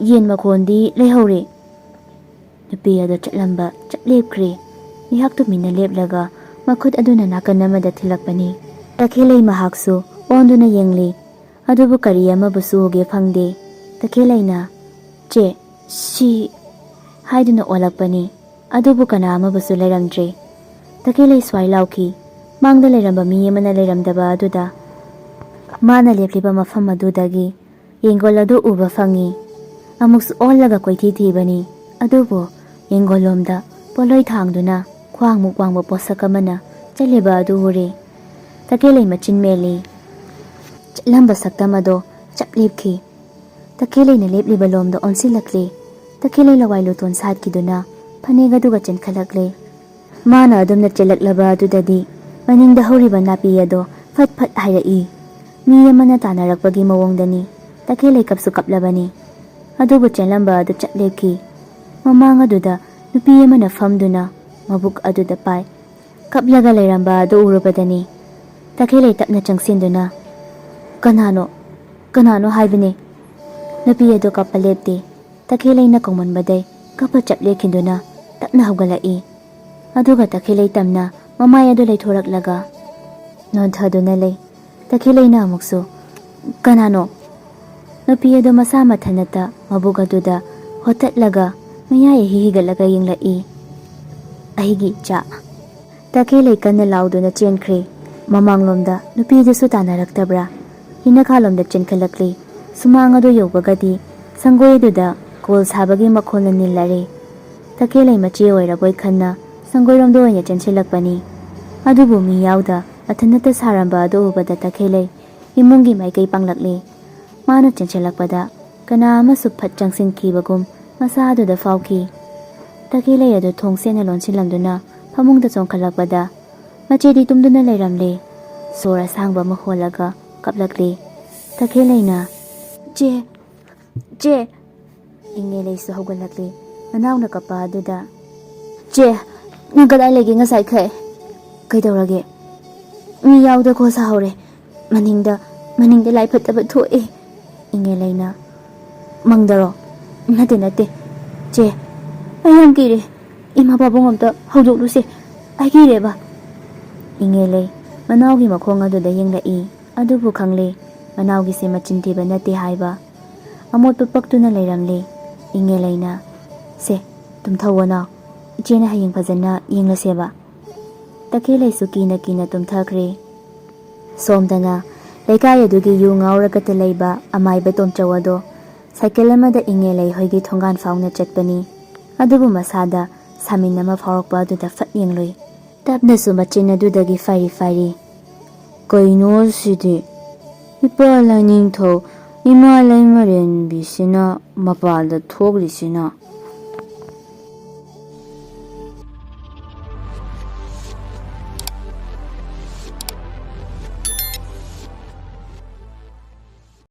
ꯌꯦꯟ ꯃꯈꯣꯟꯗꯤ ꯂꯩꯍꯧꯔꯦ꯫" ꯅꯨꯄꯤ ꯑꯗꯨ ꯆꯠꯂꯝꯕ ꯆꯞ ꯂꯦꯞꯈ꯭ꯔꯦ꯫ ꯉꯥꯏꯍꯥꯛ ꯇꯨꯃꯤꯟꯅ ꯂꯦꯞꯂꯒ ꯃꯈꯨꯠ ꯑꯗꯨꯅ ꯅꯥꯀꯟ ꯑꯃꯗ ꯊꯤꯜꯂꯛꯄꯅꯤ꯫ ꯇꯈꯦꯜꯂꯩ ꯃꯍꯥꯛꯁꯨ ꯑꯣꯟꯗꯨꯅ ꯌꯦꯡꯂꯤ꯫ ꯑꯗꯨꯕꯨ ꯀꯔꯤ ꯑꯃꯕꯨꯁꯨ ꯎꯒꯦ ꯐꯪꯗꯦ꯫ ꯇꯈꯦꯜꯂꯩꯅ, "ꯆꯦ, ꯁꯤ" ꯍꯥꯏꯗꯨꯅ ꯑꯣꯜꯂꯛꯄꯅꯤ꯫ ꯑꯗꯨꯕꯨ ꯀꯅꯥ ꯑꯃꯕꯨꯁꯨ ꯂꯩꯔꯝꯗ꯭ꯔꯦ꯫ ꯇꯈꯦꯜꯂꯩ ꯁ꯭ꯋꯥꯏ ꯂꯥꯎꯈꯤ꯫ ꯃꯥꯡꯗ ꯂꯩꯔꯝꯕ ꯃꯤ ꯑꯃꯅ ꯂꯩꯔꯝꯗꯕ ꯑꯗꯨꯗ ꯃꯥꯅ ꯂꯦꯞꯂꯤꯕ ꯃꯐꯝ ꯑꯗꯨꯗꯒꯤ ꯌꯦꯡꯒꯣꯜ ꯑꯗꯨ ꯎꯕ ꯐꯪꯉꯤ꯫ ꯑꯃꯨꯛꯁꯨ ꯑꯣꯜꯂꯒ ꯀꯣꯏꯊꯤ ꯊꯤꯕꯅꯤ꯫ ꯑꯗꯨꯕꯨ ꯌꯦꯡꯒꯣꯜꯂꯣꯝꯗ ꯄꯣꯠꯂꯣꯏ ꯊꯥꯡꯗꯨꯅ ꯈ꯭ꯋꯥꯡꯃꯨꯛ ꯋꯥꯡꯕ ꯄꯣꯠꯁꯛ ꯑꯃꯅ ꯆꯠꯂꯤꯕ ꯑꯗꯨ ꯎꯔꯦ꯫ ꯇꯈꯦꯜꯂꯩ ꯃꯆꯤꯟ ꯃꯦꯜꯂꯤ꯫ ꯆꯠꯂꯝꯕ ꯁꯛꯇꯝ ꯑꯗꯣ ꯆꯞ ꯂꯦꯞꯈꯤ꯫ ꯇꯈꯦꯜꯂꯩꯅ ꯂꯦꯞꯂꯤꯕ ꯂꯣꯝꯗ ꯑꯣꯟꯁꯤꯜꯂꯛꯂꯦ꯫ ꯇꯈꯦꯜꯂꯩ ꯂꯋꯥꯏ ꯂꯨꯇꯣꯟ ꯁꯥꯠꯈꯤꯗꯨꯅ ꯐꯅꯦꯛ ꯑꯗꯨꯒ ꯆꯦꯟꯈꯠꯂꯛꯂꯦ꯫ ꯃꯥꯅ ꯑꯗꯨꯝꯅ ꯆꯦꯜꯂꯛꯂꯕ ꯑꯗꯨꯗꯗꯤ ꯃꯅꯤꯡꯗ ꯍꯧꯔꯤꯕ ꯅꯥꯄꯤ ꯑꯗꯣ ꯐꯠ ꯐꯠ ꯍꯥꯏꯔꯛꯏ꯫ ꯃꯤ ꯑꯃꯅ ꯇꯥꯟꯅꯔꯛꯄꯒꯤ ꯃꯑꯣꯡꯗꯅꯤ꯫ ꯇꯈꯦꯜꯂꯩ ꯀꯞꯁꯨ ꯀꯞꯂꯕꯅꯤ꯫ ꯑꯗꯨꯕꯨ ꯆꯦꯜꯂꯝꯕ ꯑꯗꯨ ꯆꯞ ꯂꯦꯞꯈꯤ꯫ ꯃꯃꯥꯡ ꯑꯗꯨꯗ ꯅꯨꯄꯤ ꯑꯃꯅ ꯐꯝꯗꯨꯅ ꯃꯕꯨꯛ ꯑꯗꯨꯗ ꯄꯥꯏ ꯀꯞꯂꯒ ꯂꯩꯔꯝꯕ ꯑꯗꯨ ꯎꯔꯨꯕꯗꯅꯤ ꯇꯈꯦꯜꯂꯩ ꯇꯞꯅ ꯆꯪꯁꯤꯟꯗꯨꯅ, "ꯀꯅꯥꯅꯣ? ꯀꯅꯥꯅꯣ ꯍꯥꯏꯕꯅꯦ?" ꯅꯨꯄꯤ ꯑꯗꯨ ꯀꯞꯄ ꯂꯦꯞꯇꯦ꯫ ꯇꯈꯦꯜꯂꯩꯅ ꯀꯧꯃꯟꯕꯗꯩ ꯀꯞꯄ ꯆꯞ ꯂꯦꯞꯈꯤꯗꯨꯅ ꯇꯞꯅ ꯍꯧꯒꯠꯂꯛꯏ꯫ ꯑꯗꯨꯒ ꯇꯈꯦꯜꯂꯩ ꯇꯝꯅ ꯃꯃꯥꯏ ꯑꯗꯨ ꯂꯩꯊꯣꯔꯛꯂꯒ ꯅꯣꯟꯊꯗꯨꯅ ꯂꯩ꯫ ꯇꯈꯦꯜꯂꯩꯅ ꯑꯃꯨꯛꯁꯨ, "ꯀꯅꯥꯅꯣ?" ꯅꯨꯄꯤ ꯑꯗꯨ ꯃꯁꯥ ꯃꯊꯟꯇ ꯃꯕꯨꯛ ꯑꯗꯨꯗ ꯍꯣꯠꯇꯠꯂꯒ ꯃꯌꯥꯏ ꯑꯍꯤ ꯍꯤꯒꯠꯂꯒ ꯌꯦꯡꯂꯛꯏ꯫ "ꯑꯩꯒꯤ ꯏꯆꯥ!" ꯇꯈꯦꯜꯂꯩ ꯀꯟꯅ ꯂꯥꯎꯗꯨꯅ ꯆꯦꯟꯈ꯭ꯔꯦ꯫ ꯃꯃꯥꯡꯂꯣꯝꯗ ꯅꯨꯄꯤꯗꯨꯁꯨ ꯇꯥꯟꯅꯔꯛꯇꯕ꯭ꯔꯥ? ꯌꯦꯅꯈꯥꯂꯣꯝꯗ ꯆꯦꯟꯈꯠꯂꯛꯂꯤ꯫ ꯁꯨꯃꯥꯡ ꯑꯗꯨ ꯌꯧꯕꯒꯗꯤ ꯁꯪꯒꯣꯏ ꯑꯗꯨꯗ ꯀꯣꯜ ꯁꯥꯕꯒꯤ ꯃꯈꯣꯜꯅ ꯅꯤꯜꯂꯔꯦ꯫ ꯇꯈꯦꯜꯂꯩ ꯃꯆꯦ ꯑꯣꯏꯔꯕꯣꯏ ꯈꯟꯅ ꯁꯪꯒꯣꯏꯔꯣꯝꯗ ꯑꯣꯏꯅ ꯆꯦꯟꯁꯤꯜꯂꯛꯄꯅꯤ꯫ ꯑꯗꯨꯕꯨ ꯃꯤ ꯌꯥꯎꯗ ꯃꯊꯟꯇ ꯁꯥꯔꯝꯕ ꯑꯗꯨ ꯎꯕꯗ ꯇꯈꯦꯜꯂꯩ ꯏꯃꯨꯡꯒꯤ ꯃꯥꯏꯀꯩ ꯄꯥꯡꯂꯛꯂꯤ꯫ ꯃꯥꯅ ꯆꯦꯟꯁꯤꯜꯂꯛꯄꯗ ꯀꯅꯥ ꯑꯃꯁꯨ ꯐꯠ ꯆꯪꯁꯤꯟꯈꯤꯕꯒꯨꯝ ꯃꯁꯥ ꯑꯗꯨꯗ ꯐꯥꯎꯈꯤ꯫ ꯇꯈꯦꯜꯂꯩ ꯑꯗꯨ ꯊꯣꯡ ꯁꯦꯡꯅ ꯂꯣꯟꯁꯤꯜꯂꯝꯗꯨꯅ ꯐꯃꯨꯡꯗ ꯆꯣꯡꯈꯠꯂꯛꯄꯗ ꯃꯆꯦꯗꯤ ꯇꯨꯝꯗꯨꯅ ꯂꯩꯔꯝꯂꯦ꯫ ꯁꯣꯔ ꯑꯁꯥꯡꯕ ꯑꯃ ꯍꯣꯜꯂꯒ ꯀꯞꯂꯛꯂꯦ꯫ ꯇꯈꯦꯜꯂꯩꯅ, "ꯆꯦ, ꯆꯦ!" ꯏꯉꯦꯂꯩꯁꯨ ꯍꯧꯒꯠꯂꯛꯂꯦ꯫ ꯃꯅꯥꯎꯅ ꯀꯞꯄ ꯑꯗꯨꯗ, "ꯆꯦ, ꯅꯪ ꯀꯗꯥꯏ ꯂꯩꯒꯦ ꯉꯁꯥꯏꯈꯩ?" "ꯀꯩꯗꯧꯔꯒꯦ?" "ꯃꯤ ꯌꯥꯎꯗ ꯀꯣꯜ ꯁꯥꯍꯧꯔꯦ꯫ ꯃꯅꯤꯡꯗ, ꯃꯅꯤꯡꯗ ꯂꯥꯏ ꯐꯠꯇꯕ ꯊꯣꯛꯑꯦ꯫" ꯏꯉꯦꯂꯩꯅ, "ꯃꯪꯗꯔꯣ?" "ꯅꯠꯇꯦ, ꯅꯠꯇꯦ꯫ ꯆꯦ, ꯑꯩ ꯌꯥꯝ ꯀꯤꯔꯦ꯫ ꯏꯃꯥ ꯄꯥꯕꯨꯡ ꯑꯝꯇ ꯍꯧꯗꯣꯛꯂꯨꯁꯦ꯫ ꯑꯩ ꯀꯤꯔꯦꯕ꯫" ꯏꯉꯦꯂꯩ ꯃꯅꯥꯎꯒꯤ ꯃꯈꯣꯡ ꯑꯗꯨꯗ ꯌꯦꯡꯂꯛꯏ꯫ ꯑꯗꯨꯕꯨ ꯈꯪꯂꯦ, ꯃꯅꯥꯎꯒꯤꯁꯦ ꯃꯆꯤꯟ ꯊꯤꯕ ꯅꯠꯇꯦ ꯍꯥꯏꯕ꯫ ꯑꯃꯣꯠꯄ ꯄꯛꯇꯨꯅ ꯂꯩꯔꯝꯂꯦ꯫ ꯏꯉꯦꯂꯩꯅ, "ꯁꯦ, ꯇꯨꯝꯊꯧꯑꯣ ꯅꯥꯎ꯫ ꯏꯆꯦꯅ ꯍꯌꯦꯡ ꯐꯖꯅ ꯌꯦꯡꯂꯁꯦꯕ꯫" ꯇꯈꯦꯜꯂꯩꯁꯨ ꯀꯤꯅ ꯀꯤꯅ ꯇꯨꯝꯊꯈ꯭ꯔꯦ꯫ ꯁꯣꯝꯗꯅ ꯂꯩꯀꯥꯏ ꯑꯗꯨꯒꯤ ꯌꯨ ꯉꯥꯎꯔꯒꯇ ꯂꯩꯕ ꯑꯃꯥꯏꯕ ꯇꯣꯝꯆꯧ ꯑꯗꯣ ꯁꯥꯏꯀꯜ ꯑꯃꯗ ꯏꯉꯦꯂꯩ ꯍꯣꯏꯒꯤ ꯊꯣꯡꯒꯥꯟ ꯐꯥꯎꯅ ꯆꯠꯄꯅꯤ꯫ ꯑꯗꯨꯕꯨ ꯃꯁꯥꯗ ꯁꯥꯃꯤꯟ ꯑꯃ ꯐꯥꯎꯔꯛꯄ ꯑꯗꯨꯗ ꯐꯠ ꯌꯦꯡꯂꯨꯏ꯫ ꯇꯞꯅꯁꯨ ꯃꯆꯤꯟ ꯑꯗꯨꯗꯒꯤ ꯐꯥꯏꯔꯤ ꯐꯥꯏꯔꯤ, "ꯀꯩꯅꯣ ꯁꯤꯗꯤ? ꯏꯄꯥ ꯂꯥꯏꯅꯤꯡꯊꯧ, ꯏꯃꯥ ꯂꯩꯃꯔꯦꯟꯕꯤꯁꯤꯅ ꯃꯄꯥꯜꯗ ꯊꯣꯛꯂꯤꯁꯤꯅ?"